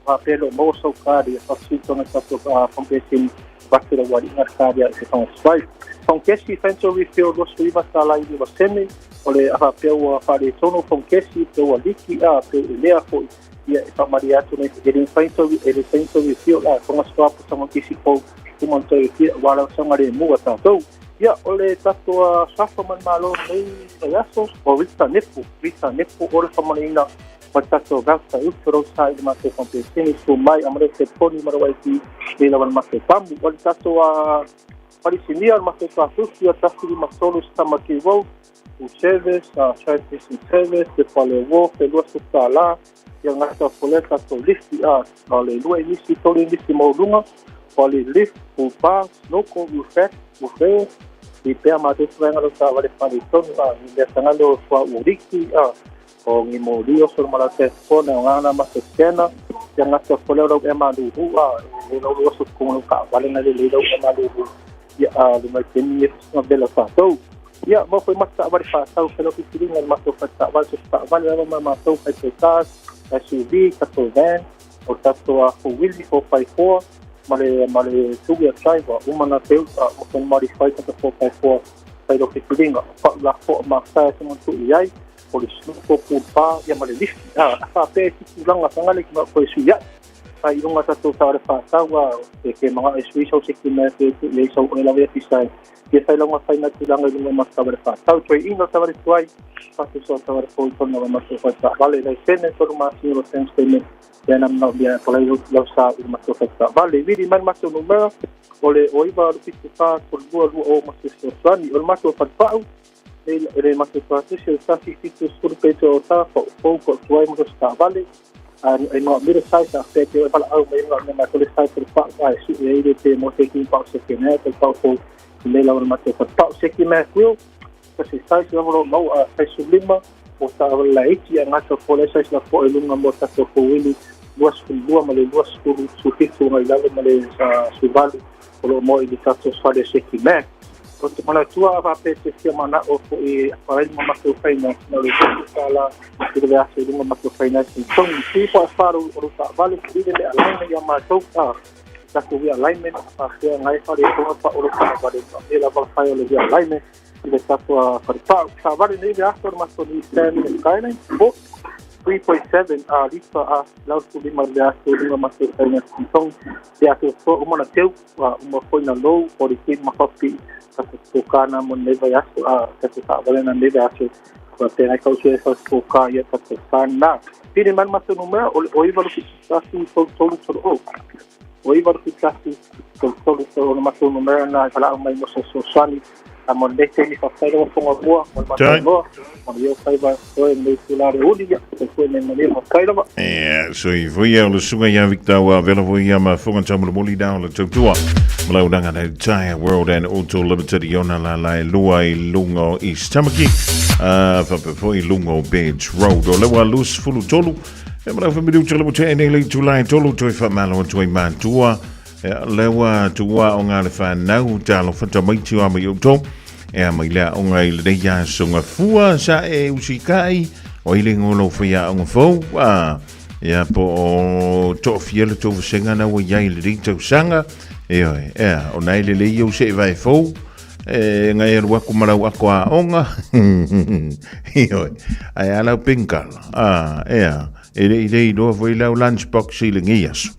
Speaker 2: pa pelo mo so ka ya fa sito na tato pampesini bakira wari na ka ya se fa swipe Fonkesi fento refill lo sui tala i wa sene o le a pe o fa le tono fonkesi pe o liki a pe le a fo ia e fa maria tu ne e fento e le fento refill a fonga swap sa kisi ko mo te ki wala sanga le mo ta to ia o le tato a safa man malo nei yaso o vista nepo o le famalina o tato gasta utro sai ma te compensini su mai amre te poni maro ai ki le la ma te pamu o le tato a parisinia ma te ta su ia ta ma solo sta ma ki wo o service a transmission service te pale wo te lo su la ia ngata foleta to lift a le lo inisi to inisi mo lunga o le lift o pa snoko o fet o fe i pea ma te tuenga lo ta vale pali tonu a ni le sanga lo fua uriki a o ngi mo rio so mala te fona o ngana ma te sena ia ngata fole ro e ma lu hu a le lo lo so ko lo ka vale na le lo e ma lu hu ia a le ma te ni e bela fa to ia mo foi ma ta vale fa tau fe lo ki tiringa ma to fa ta vale so ta vale ma ma to fa te ta SUV ka to van o tato a fo wili fo 54 male tuia driver uma na teu a mo modify ta 4x4 fai lo ke kulinga pa la fo ma sa se mo tu iai o le snuko pu pa ia male lift a fa pe ki tulanga sanga le ki ma ko su ia ai lunga ta to ta fa ta wa e ke manga e sui so se ki me te le so o la via sai ke sai longa fai na tulanga lunga ma ta fa tau toi ino ta va tuai fa te so ta va fo to na ma so fa ta vale le sene to ma si lo sen statement ia na no bia pola lo sa i ma so fa vale vidi man ma so numero o le o iba lo pitu fa ko lua lua o ma so sani o ma so fa pa le ma so fa se sa fi fi so pe to ta fo fo ko tuai mo sta vale ai no mira sai sa fe te pala au mai no ma ko le sai ko pa ai su e le te mo te ki pa se ke ne te pa ko le la ma te pa se ki me ku se sai se lo mo a sai su lima o ta la iti a ngata fo le sai la fo e lunga mo ta so fo wili lua su lua ma le lua su su fitu ngai lalo ma le su valu o lo mo i le tato sa le se ki me o te mana tua va pe te fia mana o fo e parai ma ma te whaina na le te la i le ase lunga ma te whaina ki tongi si po a wharu o ta vale ki le alignment ia mātou a taku vi alignment a whea ngai whare tonga pa o ta vale e la va whai o le vi alignment i le tato a whare pa ta vale nei le aso ma to ni Nissan Skyline 3.7 a lita a lau su lima le aso lunga ma te whaina ki tongi te ake fo o mana teu a uma foina lou o le ki ma whapi ka te tokana mo nei vai aso a ka te whaawalena nei vai aso Faapena ai tausi ai faafofoga ia tatou Pili mai le matou numera o le 0971 33 30. O 971 33 30 o le matou numera na e valaau mai mo se fesoasoani. A mo lenei taimi faafetai lau Afioga mua mo le matou avanoa. Manuia ou faiva toe i lenei itula le uli, ia soifua ma ia manuia. Faafetai lava.
Speaker 7: Ia, soifua ia o le susuga ia Victor ua vela foi ia ma fofoga taumolimoli na o le tautua ma launaga na Tire World and Auto Limited i ona lala e lua i luga o East Tamaki, faapea foi i luga o Bairds Road. O le ua 23 e ma lau familiu tele mo te nei le itula e tolu toe whamalo atu ai mātua. Ia, lea ua tuua o ngā le whanau, talofa tamaiti o a mai outou. E a mai lea onga i lenei aso gafua sa e usikai, o i le ngolo whai a onga fou, a, ia po o toafia le tou vasenga na ua iai lenei tausaga, e oe, ea, o nai le lei au se e vae fou, e ngai alu aku ma lau ako a onga, e oe, ai a lau pengkala, a, ea, e le i lei loa foi lau lunch box i lenei aso.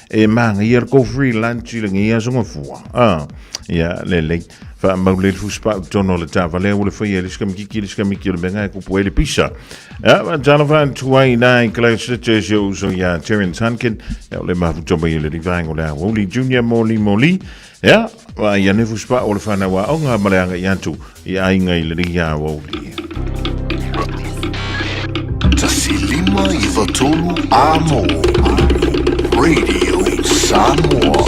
Speaker 7: E māngaia le kou free lunch i lenei aso gafua, a, ia, lelei. Faamau le fusi pau totonu o le taavale ua le faia e le sikamikiki le sikamiki o le mea na e kupu ai le pisa. Ia, faatalofa atu ai na i Glasgow si ou uso ia Terence Hunkin, ia o le mafuta mai e le rivaenga o le Aoauli Junior Moli Moli. Ia, vaai ane fusi pau o le whanau aoga ma le agai atu i aiga i lenei aoauli.
Speaker 13: 1 5 93 Amo Radio Samoa.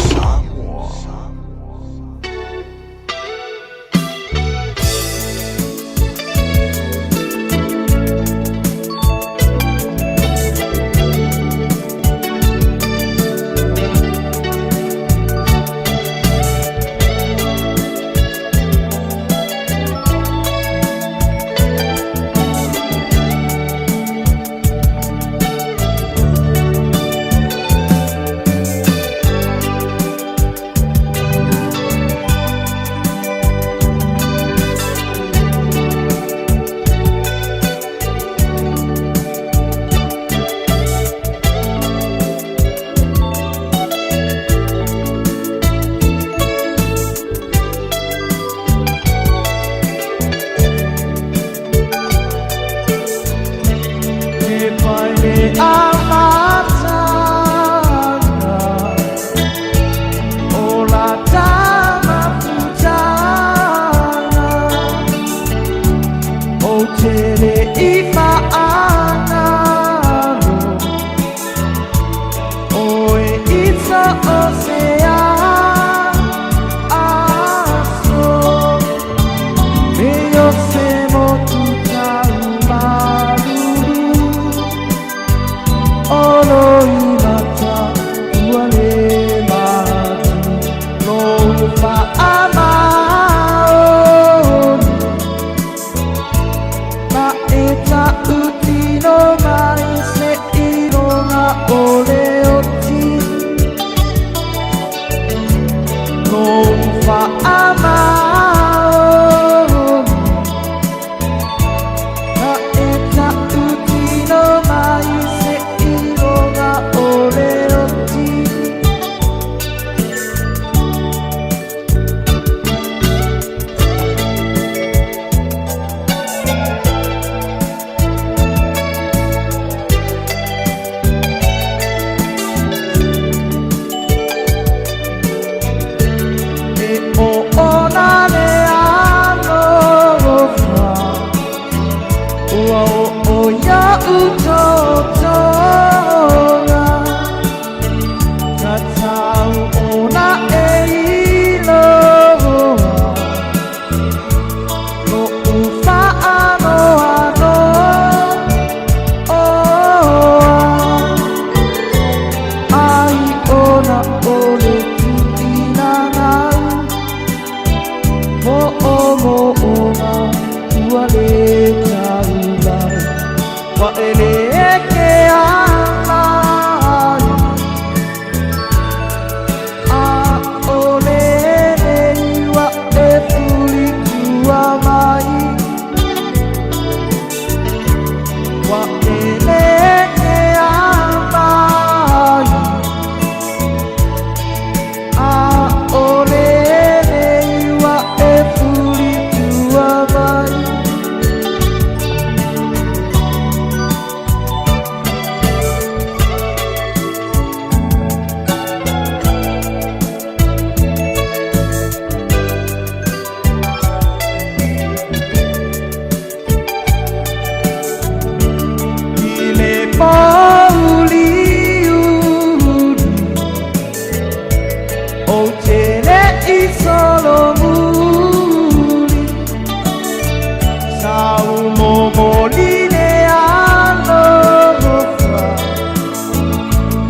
Speaker 3: Sa u momoli le alofa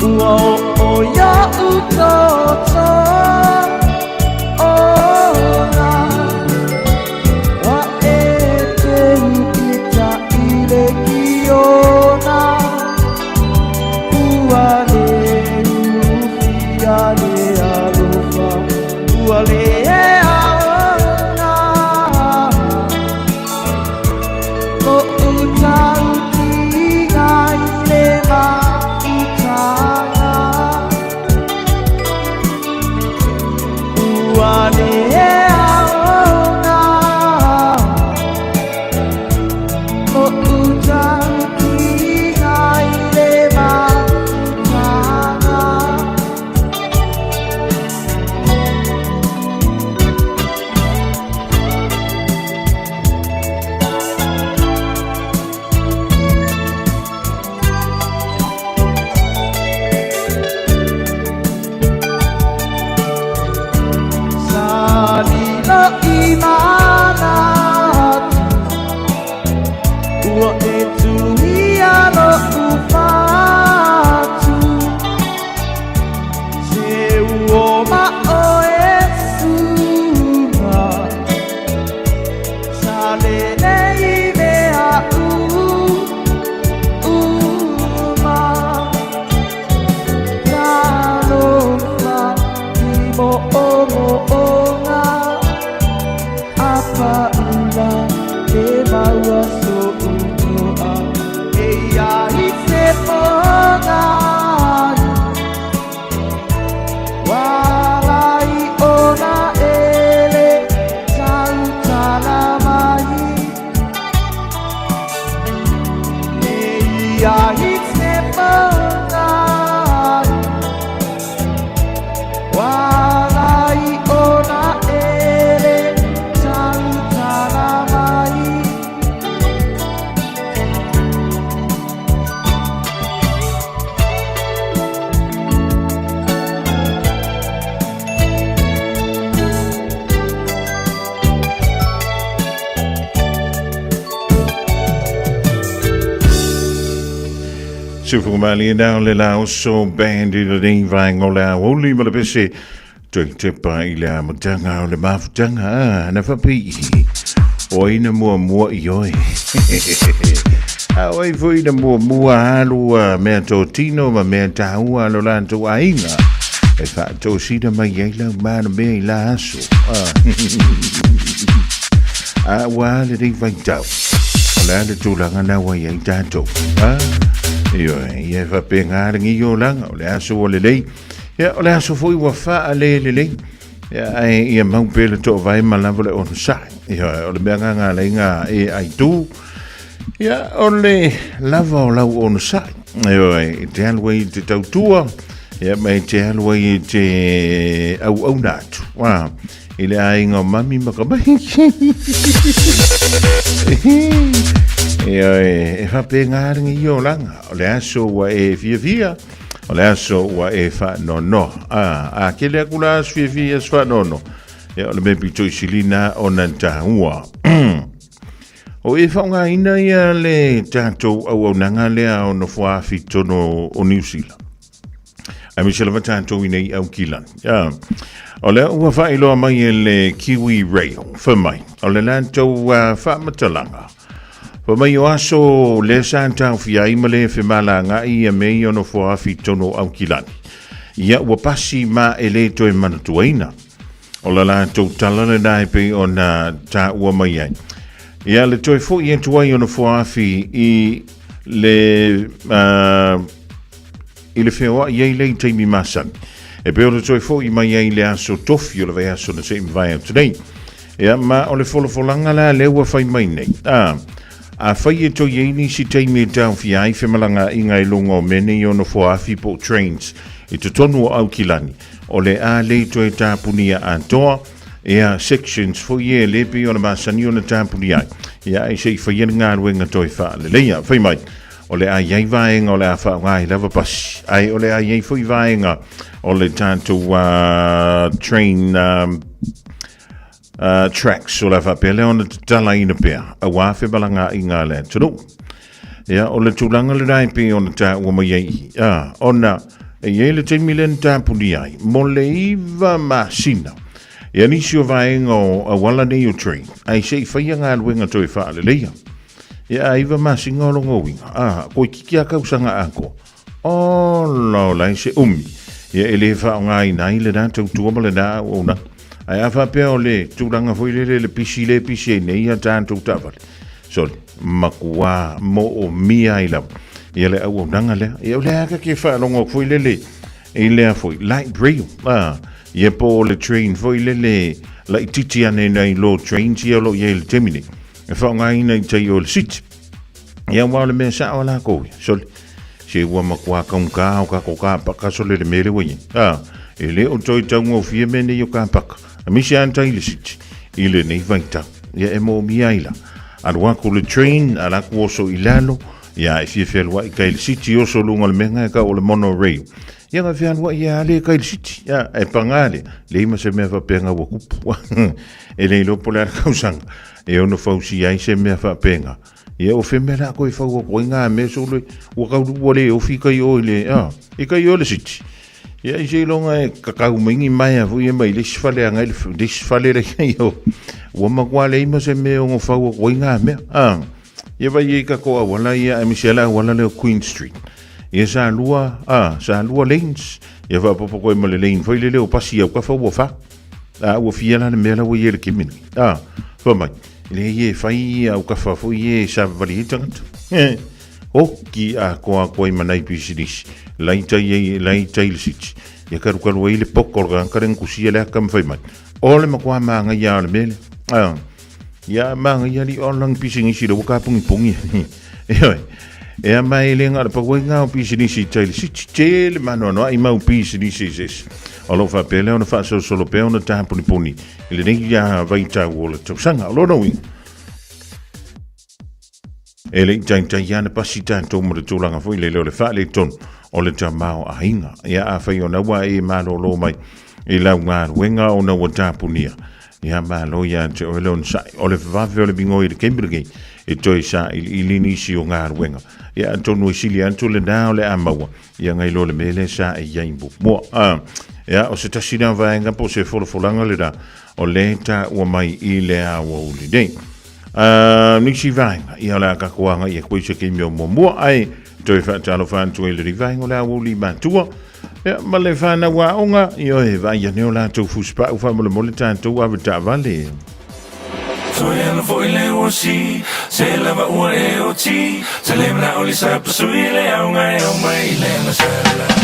Speaker 3: Ua o o iaʻu toto Ola Wa e te ita i le kiona Ua le ulufia le alofa Ua le aoga Lo'u tautiga i le mafutaga Ua le aoga Lo'u tautiga i le mafutaga. Sa lilo i manatu Ua e tuia lo'u fatu Se ua ma oe suga Sa lelei mea uma Talofa i mo'omo'oga A paʻula le maua so'u to'a Eia i se pogai Ualai ona ele tautala mai Eia i se pogai Ualai ona ele tautala mai.
Speaker 7: Sifumalie nao le Laoso Band i lenei vaega o le aoauli ma le pese toe tepa i le amataga o le mafutaga a na faapei o ai na muamua i oe a o ai foi na muamua alu a mea totino ma mea taua lo latou aiga e faatosina mai ai lau manomea i la aso. A ua a lenei vaitau o le a le tulaga na ua i ai tatou. A ioe, ia e faapena lenei olaga o le aso ua lelei. Ia o le aso foi ua faalē lelei. Ia ae ia mau pea le toovae ma lava le onosai. Ioe, o le mea agaga alai ga e aitu. Ia o le lava o lau onosai. Ioe, e te alu ai i te tautua, ia ma e te alu ai i te auauna atu. A, i le aiga o mami ma ka mahi. Ioe, e faapena lenei olaga. O le aso ua e fiafia, o le aso ua e faanoanoa. A, a kele aku la aso fiafia aso faanoanoa. Ia, o le mea pito i silina ona taua. O e faaaogaina ia le tatou auaunaga lea o nofoafi totonu o Niu Sila. Aemaise lava tatou i nei Aukilani. Yeah. O lea ua faailoa mai e le Kiwi Rail, fai mai, o le latou faamatalaga. Fai mai o aso lea sa taofia ai ma le femalagaai ia mea ia o nofoafi totonu o Aukilani. Ia ua pasi ma e le toe manatuaina. O la latou tala lena e pei ona taua mai ai. Ia le toe foi atu ai o nofoafi i le i le feoai ai lea i taimi masani. E pei ona toe foi mai ai le aso tofi o le vaiaso na se i mavae atu nei. Ia, ma o le folafolaga la lea ua fai mai nei. A, afai e toe i ai nisi taimi e taofia ai femalagaaiga i luga o mea nei o nofoafi po o trains i totonu o Aukilani, o le a le toe tapunia atoa, ia, sections foi e le pei ona masani ona tapunia ai. Ia, ai se i faia le galuega toe faaleleia. Fai mai, o le a i ai vaega o le a faaaoga ai lava pasi, ae o le a i ai foi vaega o le tatou train Tracks o le a faapea lea ona tatalaina pea auā femalagaaʻiga a le atunuu. Ia, o le tulaga lena e pei ona taua mai ai i, a, ona e i ai le taimi lea na tapunia ai mo le 9 masina ia nisi o vaega o auala nei o train, ae se i faia galuega toe faaleleia. Ia, a 9 masina o lona uiga, a, toeitiiti lava tausaga atoa. Ola ola e se umi. Ia e le faaaogaina ai lena tautua ma lena auaunaga. Ae a faapea o le tulaga foi lele le pisi le pisi ai nei a tatou taavale. Sorry, matua moomia ai lava ia le auaunaga lea. Ia o lea ta te faalogo atu foi lele i lea foi light rail. Ah, ia po o le train foi lele laitiiti ane nai lo trains ia o lo o i ai i le taimi nei. E faaaogaina i tai o le city. Ia aua o le mea sao a lakou ia. Sole, se ua matua taugata o tatou kapaka sole le mea lea ua i ai. A, e le o toe taugofie mea nei o kapaka, aemaise lava tai i le city i lenei vaitau. Ia e moomia ai la. Alu atu le train, alu atu oso i lalo, ia e fia fealuai kai le city, oso luga o le mea e tau o le monorail. Ia na fealuai ia ale kai le city. Ia e pagā lea, leai ma se mea faapena ua tupu. E le iloa po o le a le tausaga e ono fausia ai se mea faapena. Ia o fea mea la koe fau atu ai ngā mea solo ua kau ua le ofi kai o i le, a, i kai o le city. Ia i se ilonga e kakau mai ni maea foi e mai le isi fale anga i le, le isi fale le ia o, ua matua leai ma se mea ono fau atu ai ngā mea. A, ia vai e kako auala ia, aemaise le auala lea o Queen Street. Ia sa lua, a, sa lua lanes. Ia faapopo koe ma le lane foi lele o pasi au kafa ua fa. A, ua fia la le mea la ua i ai le kimi nei. A, fai mai, leai e fai au kafa foi e savavali ai tagata. Eh, oki atoa atu ai ma nai pisinisi, lai tai ai, lai tai le city. Ia kalukalu ai le poko o le tagata le na tusia le aka ma fai mai. O le matua mānaia o le mea lea. A, ia mānaia li o lang pisinisi le ua kapungipungi. Ioe. E a mai le ngā pau ai ngā o pisinisi i tai le city. Tele mānoanoa i mau pisinisi se isi. O lo o faapea lea ona faasolosolo pea ona tāpunipuni i lenei ia vaitau o le tausaga. O lona uiga, e le i taitai ana pasi tatou ma le tulaga foi lele o le faaletonu o le tamaoaiga. Ia afai ona ua e malolo mai i lau galuega ona ua tapunia, ia malo ia te oe le onosai. O le vave o le migoi i le taimi lenei e toe sailiili nisi o galuega. Ia atonu e sili atu lena o le a maua Ia ngai loa le mea lea sa e i ai muamua. A, ia, o se tasi lea vaega po o se folafolaga lena o lea e taua mai i le aoauli nei. A, nisi vaega, ia o le a tatou agai atu ai se taimi o muamua, ae toe faatalofa atu ai i le vaega o le aoauli matua. Ia, ma le whanau aoga, ioe, vaai ane o latou fusipau faamolemole tatou ave taavale.
Speaker 4: Toe ana foi le osi, se lava ua e oti, se le mana o le sa pasui le aunga e au mai le anga sala.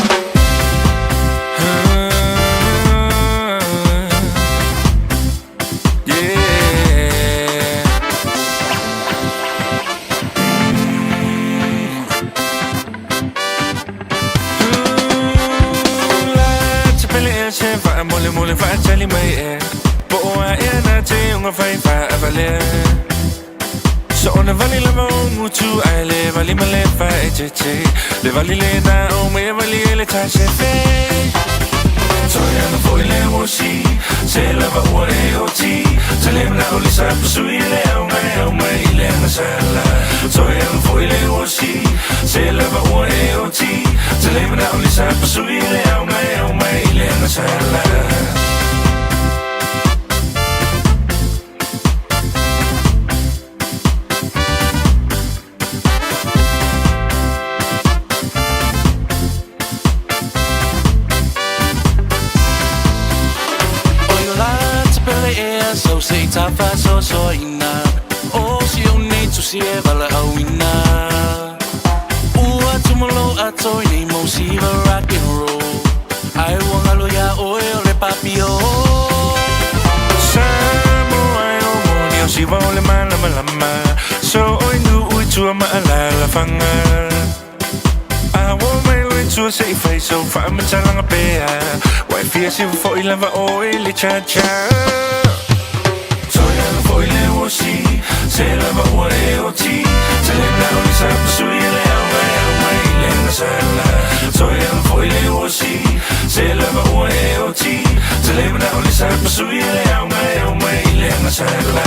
Speaker 4: agasala.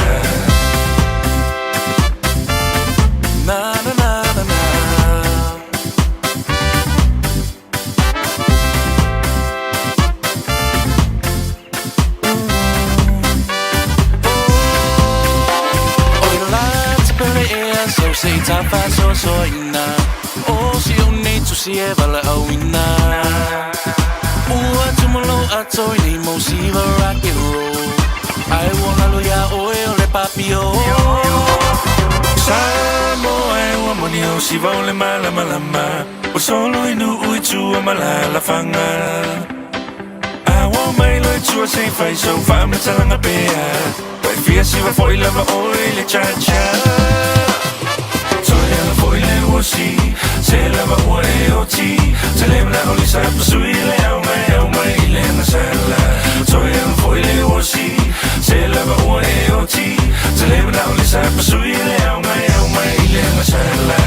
Speaker 4: Na na na na na. So se tafa so so ina O si o nei tu si e vala au ina Ua tumalo a toi nei mo siva rock and roll Ai ua ngalo ia oe o le papio Samoa e ua moni o siva o le malamalama O solo i nuu i tua malala fanga A ua mai lo i tua se fai so whaamatalanga pea Wai fia siva foi lava oe le cha-cha Toi ala foi le uasi Se lava ua e oti Te le mana o lisa pasui le au mai au mai i le nasala Toi ala foi le uasi Se lava ua e oti Te le mana o lisa pasui le au mai au mai i le nasala.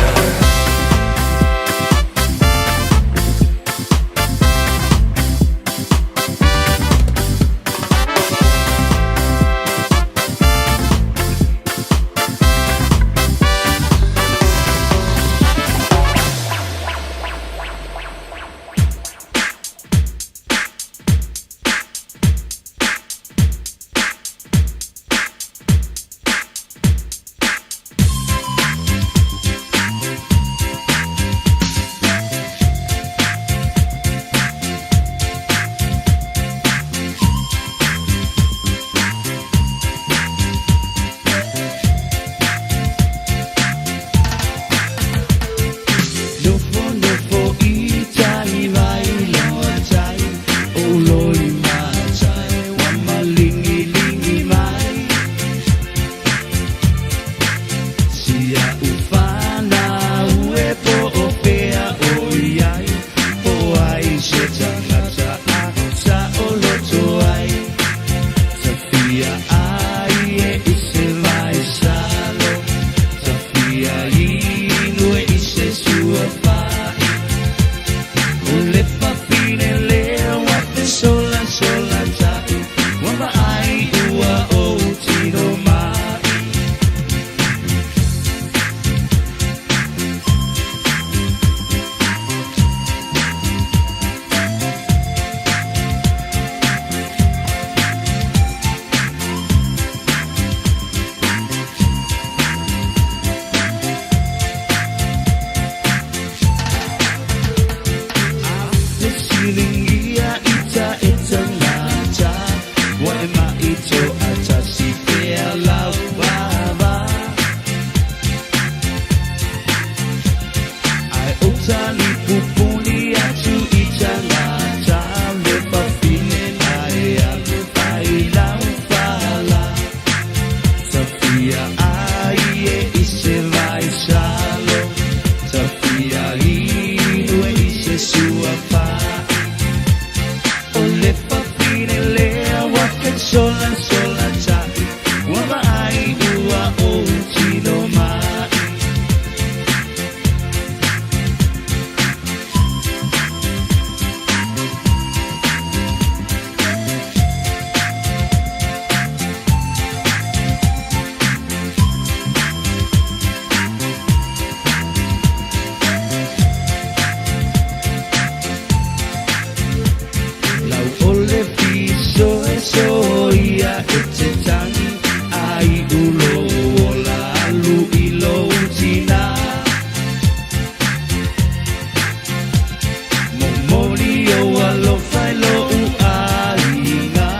Speaker 3: Nofo nofo i tai vai loa tai O loi matai wa malingi lingi mai Sia ufana ue po o pea o iai Po ai se tangata a sa o loto ai Tafia ai e i se vai salo Tafia inu e i se sua fai O le fafine lea wa te sola sola tai Wa vaai ua o tino mai. Silingia ita ita ngata Wa e maito ata si pea lau vava Ai otali pupuni atu ita ngata Le fafine na e alu fai lau fala Tafia ai e i se vai salo Tafia inu e i se sua fai O le fafine lea wa ke sola sola tai Wa vaai ua o tino mai. Lau ole fiso e so ia e te tangi Ai ulo o la alu i lo tina Momori o alofa i lo uainga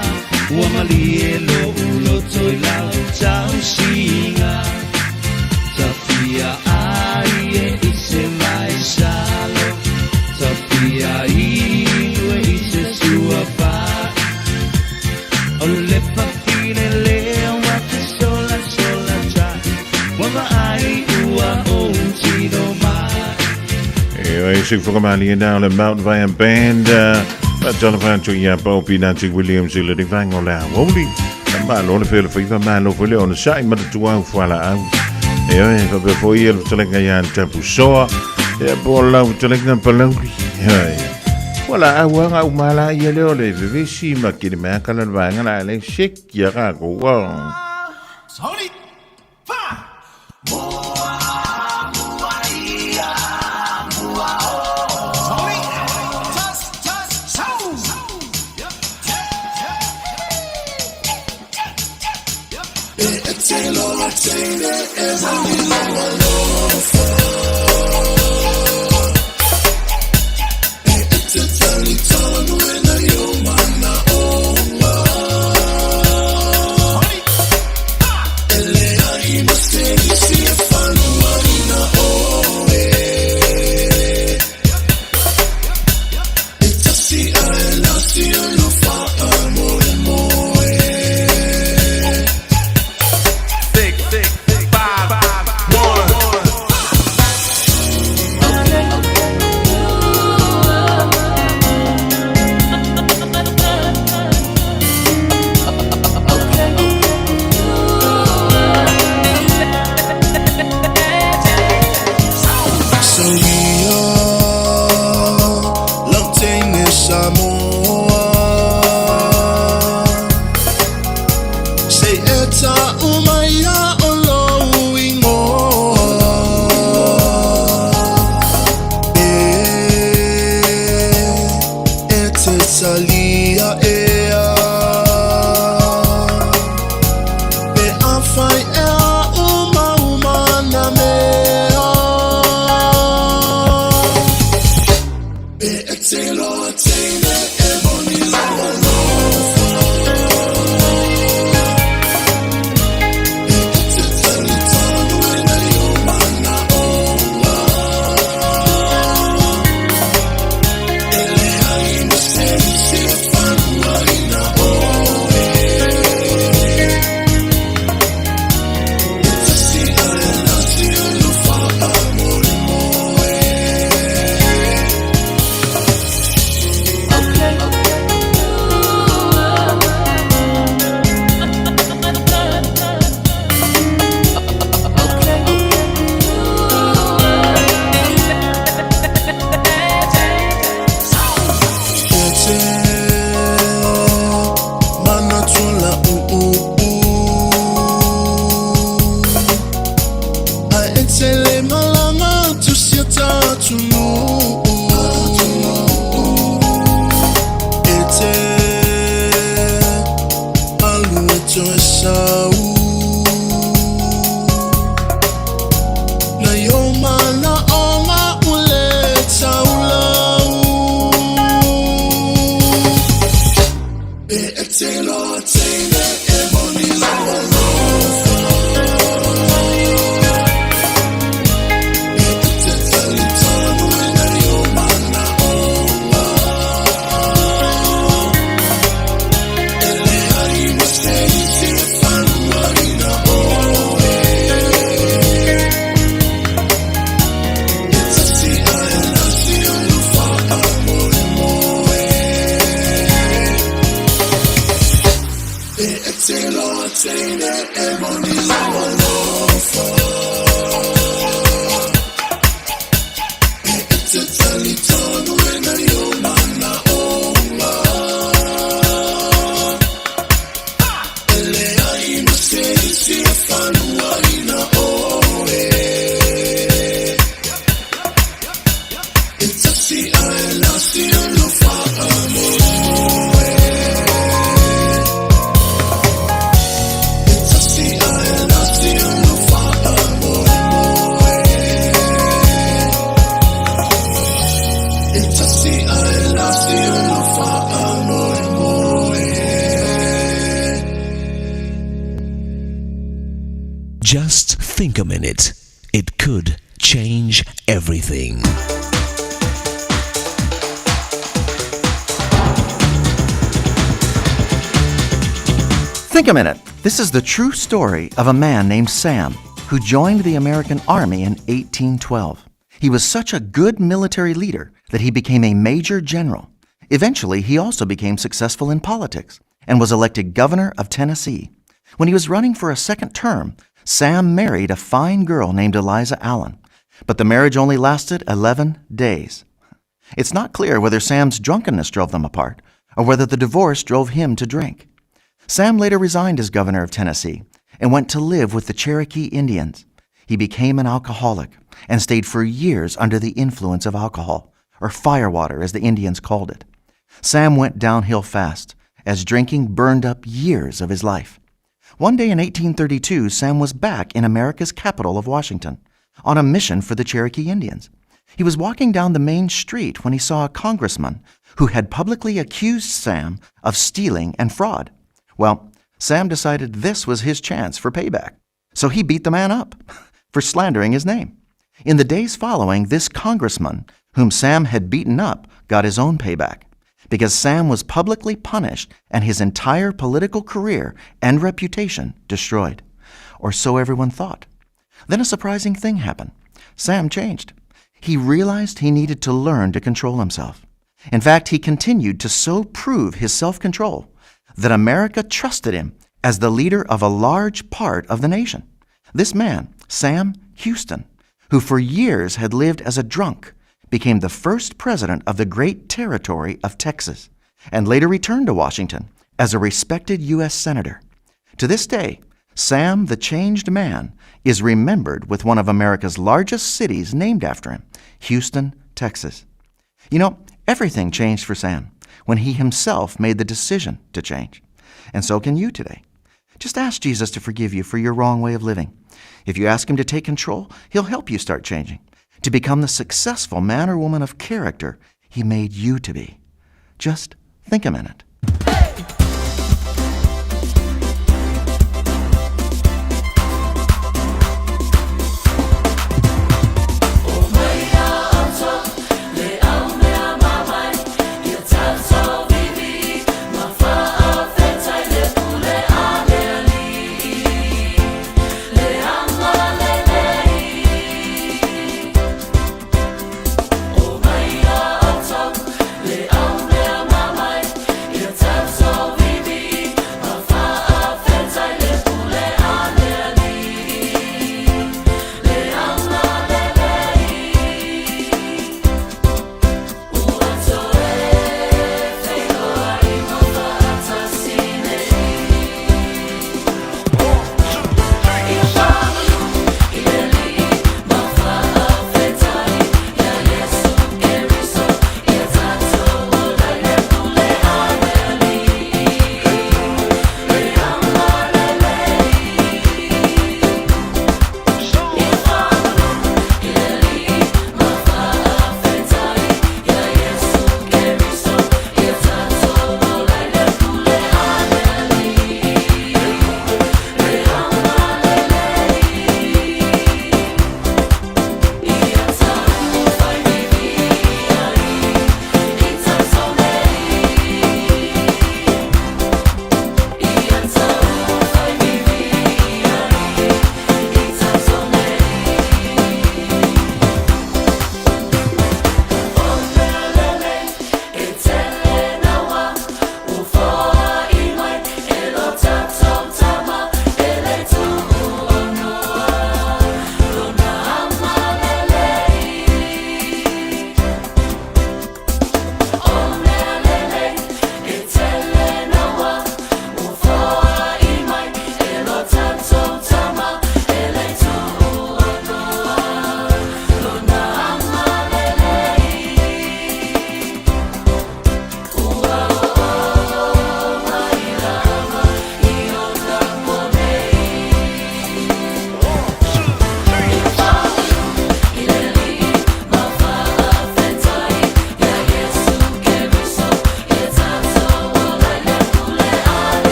Speaker 3: Ua malie lo ulo toi lau tau singa Tafia ai e i se mai salo Tafia inu e i se sua fai O le fafine lea wa te sola sola tai Wa vaai ua o tino mai.
Speaker 7: E oi se whakamani e nā le Mount Vaea Band Jonathan tu ia Bobi Nancy Williams i le rivango le awauli Malo le pele faiva malo foi le ona sai ma tu au fuala au. E oi fa pe foi le talenga ia tapu soa e po lau talenga palauri. E oi Wala au anga umala ia le o le vevesi ma kiri mea kala le vaenga la le sek ia ka ko wa.
Speaker 19: Soli! Fa! Mua, mua, ia, mua, o. Soli! Tas, tas, sau! E te loa teine e moni loa lofa. E te tali tonu e na yo mana onga. E lea i ma se isi e whanua ina oe. E tasi a e lasi o lo whaa moe moe.
Speaker 4: 6, 5, 1.
Speaker 12: Sauia Lautene Samoa Se e ta umaia o lou ingoa E, e te talia ea Pe a whai ea uma uma na mea E e te loa teine e moni loa lofa E e te tali tonu e na yo mana onga E lea i ma se isi e whanua ina oe E tasi a e lasi o lo whaa moe moe. E te mana tula u u u A e te le malanga tu sia tatu nu E te alu e toe sau Na yo mana onga ule taulau E e te loa teine e moni loa lofa E e te tali tonu e na yo mana onga E lea i ma se isi e whanua ina oe E tasi a e lasi o lo whaa moe moe E e te loa teine e moni loa lofa E e te tali tonu e na yo mana onga E lea i ma se isi e whanua ina oe E tasi a e lasi o lo whaa moe moe E tasi a e lasi o lo whaa moe moe E tasi a e lasi o lo whaa moe moe.
Speaker 3: Just think a minute. It could change everything.
Speaker 9: Think a minute. This is the true story of a man named Sam who joined the American Army in 1812. He was such a good military leader that he became a major general. Eventually, he also became successful in politics and was elected governor of Tennessee. When he was running for a second term, Sam married a fine girl named Eliza Allen, but the marriage only lasted 11 days. It's not clear whether Sam's drunkenness drove them apart or whether the divorce drove him to drink. Sam later resigned as governor of Tennessee and went to live with the Cherokee Indians. He became an alcoholic and stayed for years under the influence of alcohol, or firewater as the Indians called it. Sam went downhill fast as drinking burned up years of his life. One day in 1832, Sam was back in America's capital of Washington on a mission for the Cherokee Indians. He was walking down the main street when he saw a congressman who had publicly accused Sam of stealing and fraud. Well, Sam decided this was his chance for payback, so he beat the man up for slandering his name. In the days following, this congressman, whom Sam had beaten up, got his own payback because Sam was publicly punished and his entire political career and reputation destroyed. Or so everyone thought. Then a surprising thing happened. Sam changed. He realized he needed to learn to control himself. In fact, he continued to so prove his self control that America trusted him as the leader of a large part of the nation. This man, Sam Houston, who for years had lived as a drunk, became the first president of the great territory of Texas and later returned to Washington as a respected U.S. Senator. To this day, Sam the Changed Man is remembered with one of America's largest cities named after him, Houston, Texas. You know, everything changed for Sam when he himself made the decision to change. And so can you today. Just ask Jesus to forgive you for your wrong way of living. If you ask him to take control, he'll help you start changing, to become the successful man or woman of character he made you to be. Just think a minute.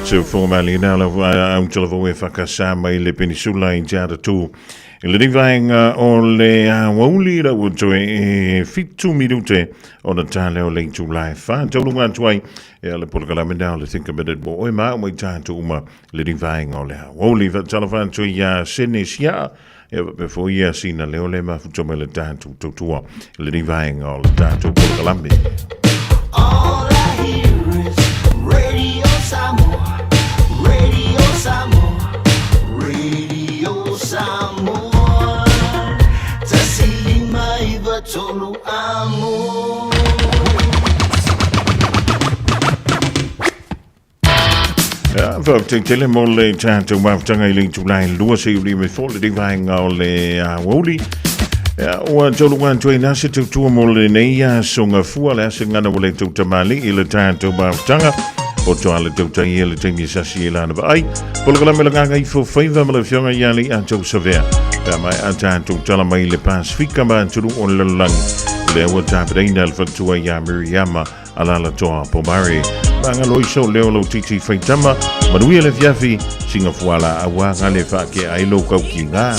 Speaker 7: Se fofoga malie na lau au tala fau e whakasā mai le penisula i te aratū I lenei vaega o le aoauli la ua toe e 7 minute ona ta lea o le itula e 4. Tauluga atu ai e le polokalame na o le Think a Minute mo oe ma au mai tatou uma i lenei vaega o le aoauli. Faatalofa atu ia Sene Siaa, e faapea foi ia Sina Leo le mafuta mai le tatou tautua i lenei vaega o le tatou polokalame.
Speaker 8: All I hear is Radio Samoa, Radio Samoa, Radio Samoa. 153 amo.
Speaker 7: Ia, faafetai tele mo le tatou mafutaga i le itula e 2 seia lima ifo lenei vaega o le aoauli. Ia, ua tauluga atu ai na se tautua mo lenei aso gafua le ase gana ua le tautamali i le tatou mafutaga. O toa le tautai e le taimi e sasi e lana vaai. Polokalame le gagaifo faiva ma le afioga ia le a Savea. Pe mai a tatou tala mai le Pasifika ma atunuu o le lalolagi. Lea ua tapenaina le faletua ia Miriama Alalatoa Pomare. Maga loiso leo lau titi faitama. Manuia le fiafi, singa fuala aua ngale whaake ai lo kau ki ngā.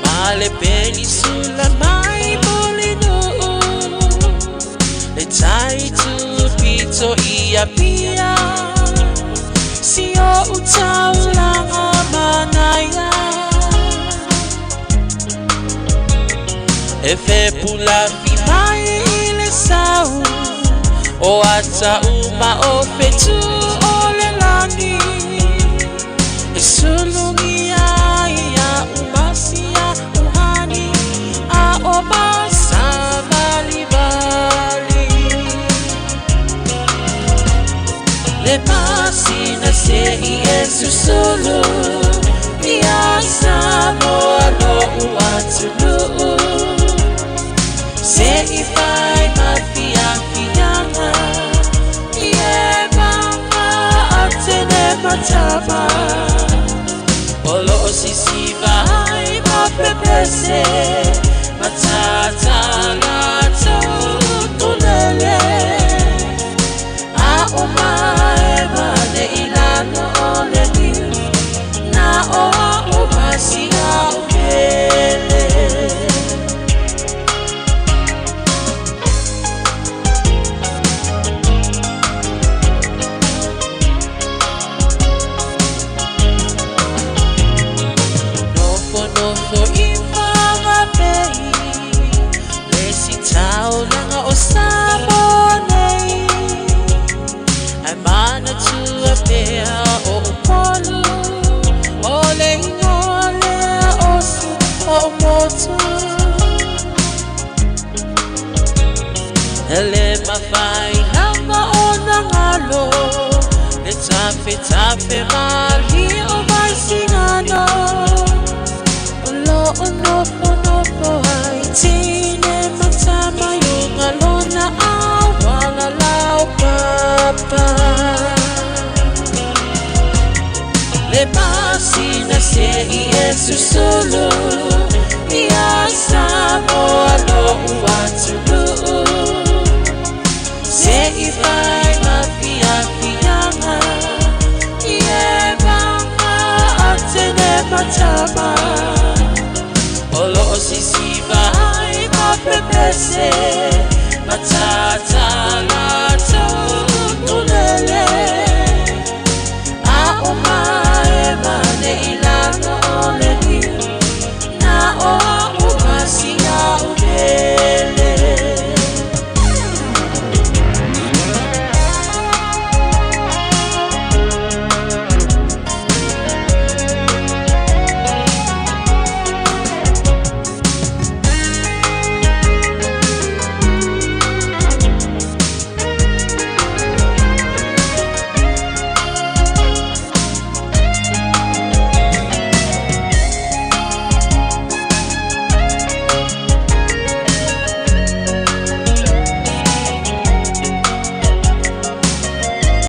Speaker 10: Male penisula mai molinu Le tai tu pito ia pia Si o utaulanga manaia E fe pula fi mai i le sau O ata uma o fetu o le lani E sulungi ai ia umasia uhani A o masa vali vali Le pasina se i e susulu Ia Samoa lo uatunuu Se i fai ma fia fianga I e mama a tene matama O lo o sisiva ai ma pepese Matata la tau tulele A o mae mane i lalo o le niu Na o a o masi a o pele. Nofo nofo i whangapei Le si taulanga o Samoa nei Ai mana tua pea o Upolu O le ingoa lea o su o motu Ele mawhai lava o na ngalo Le tafe tafe mali o vai singano O lo o nofo nofo ai tine matama yunga lona awala lau papa Le masina se i e susulu Ia Samoa lo uatunuu Se i fai ma fia fianga I e mama a tene matama O lo o sisiva ai ma pepese.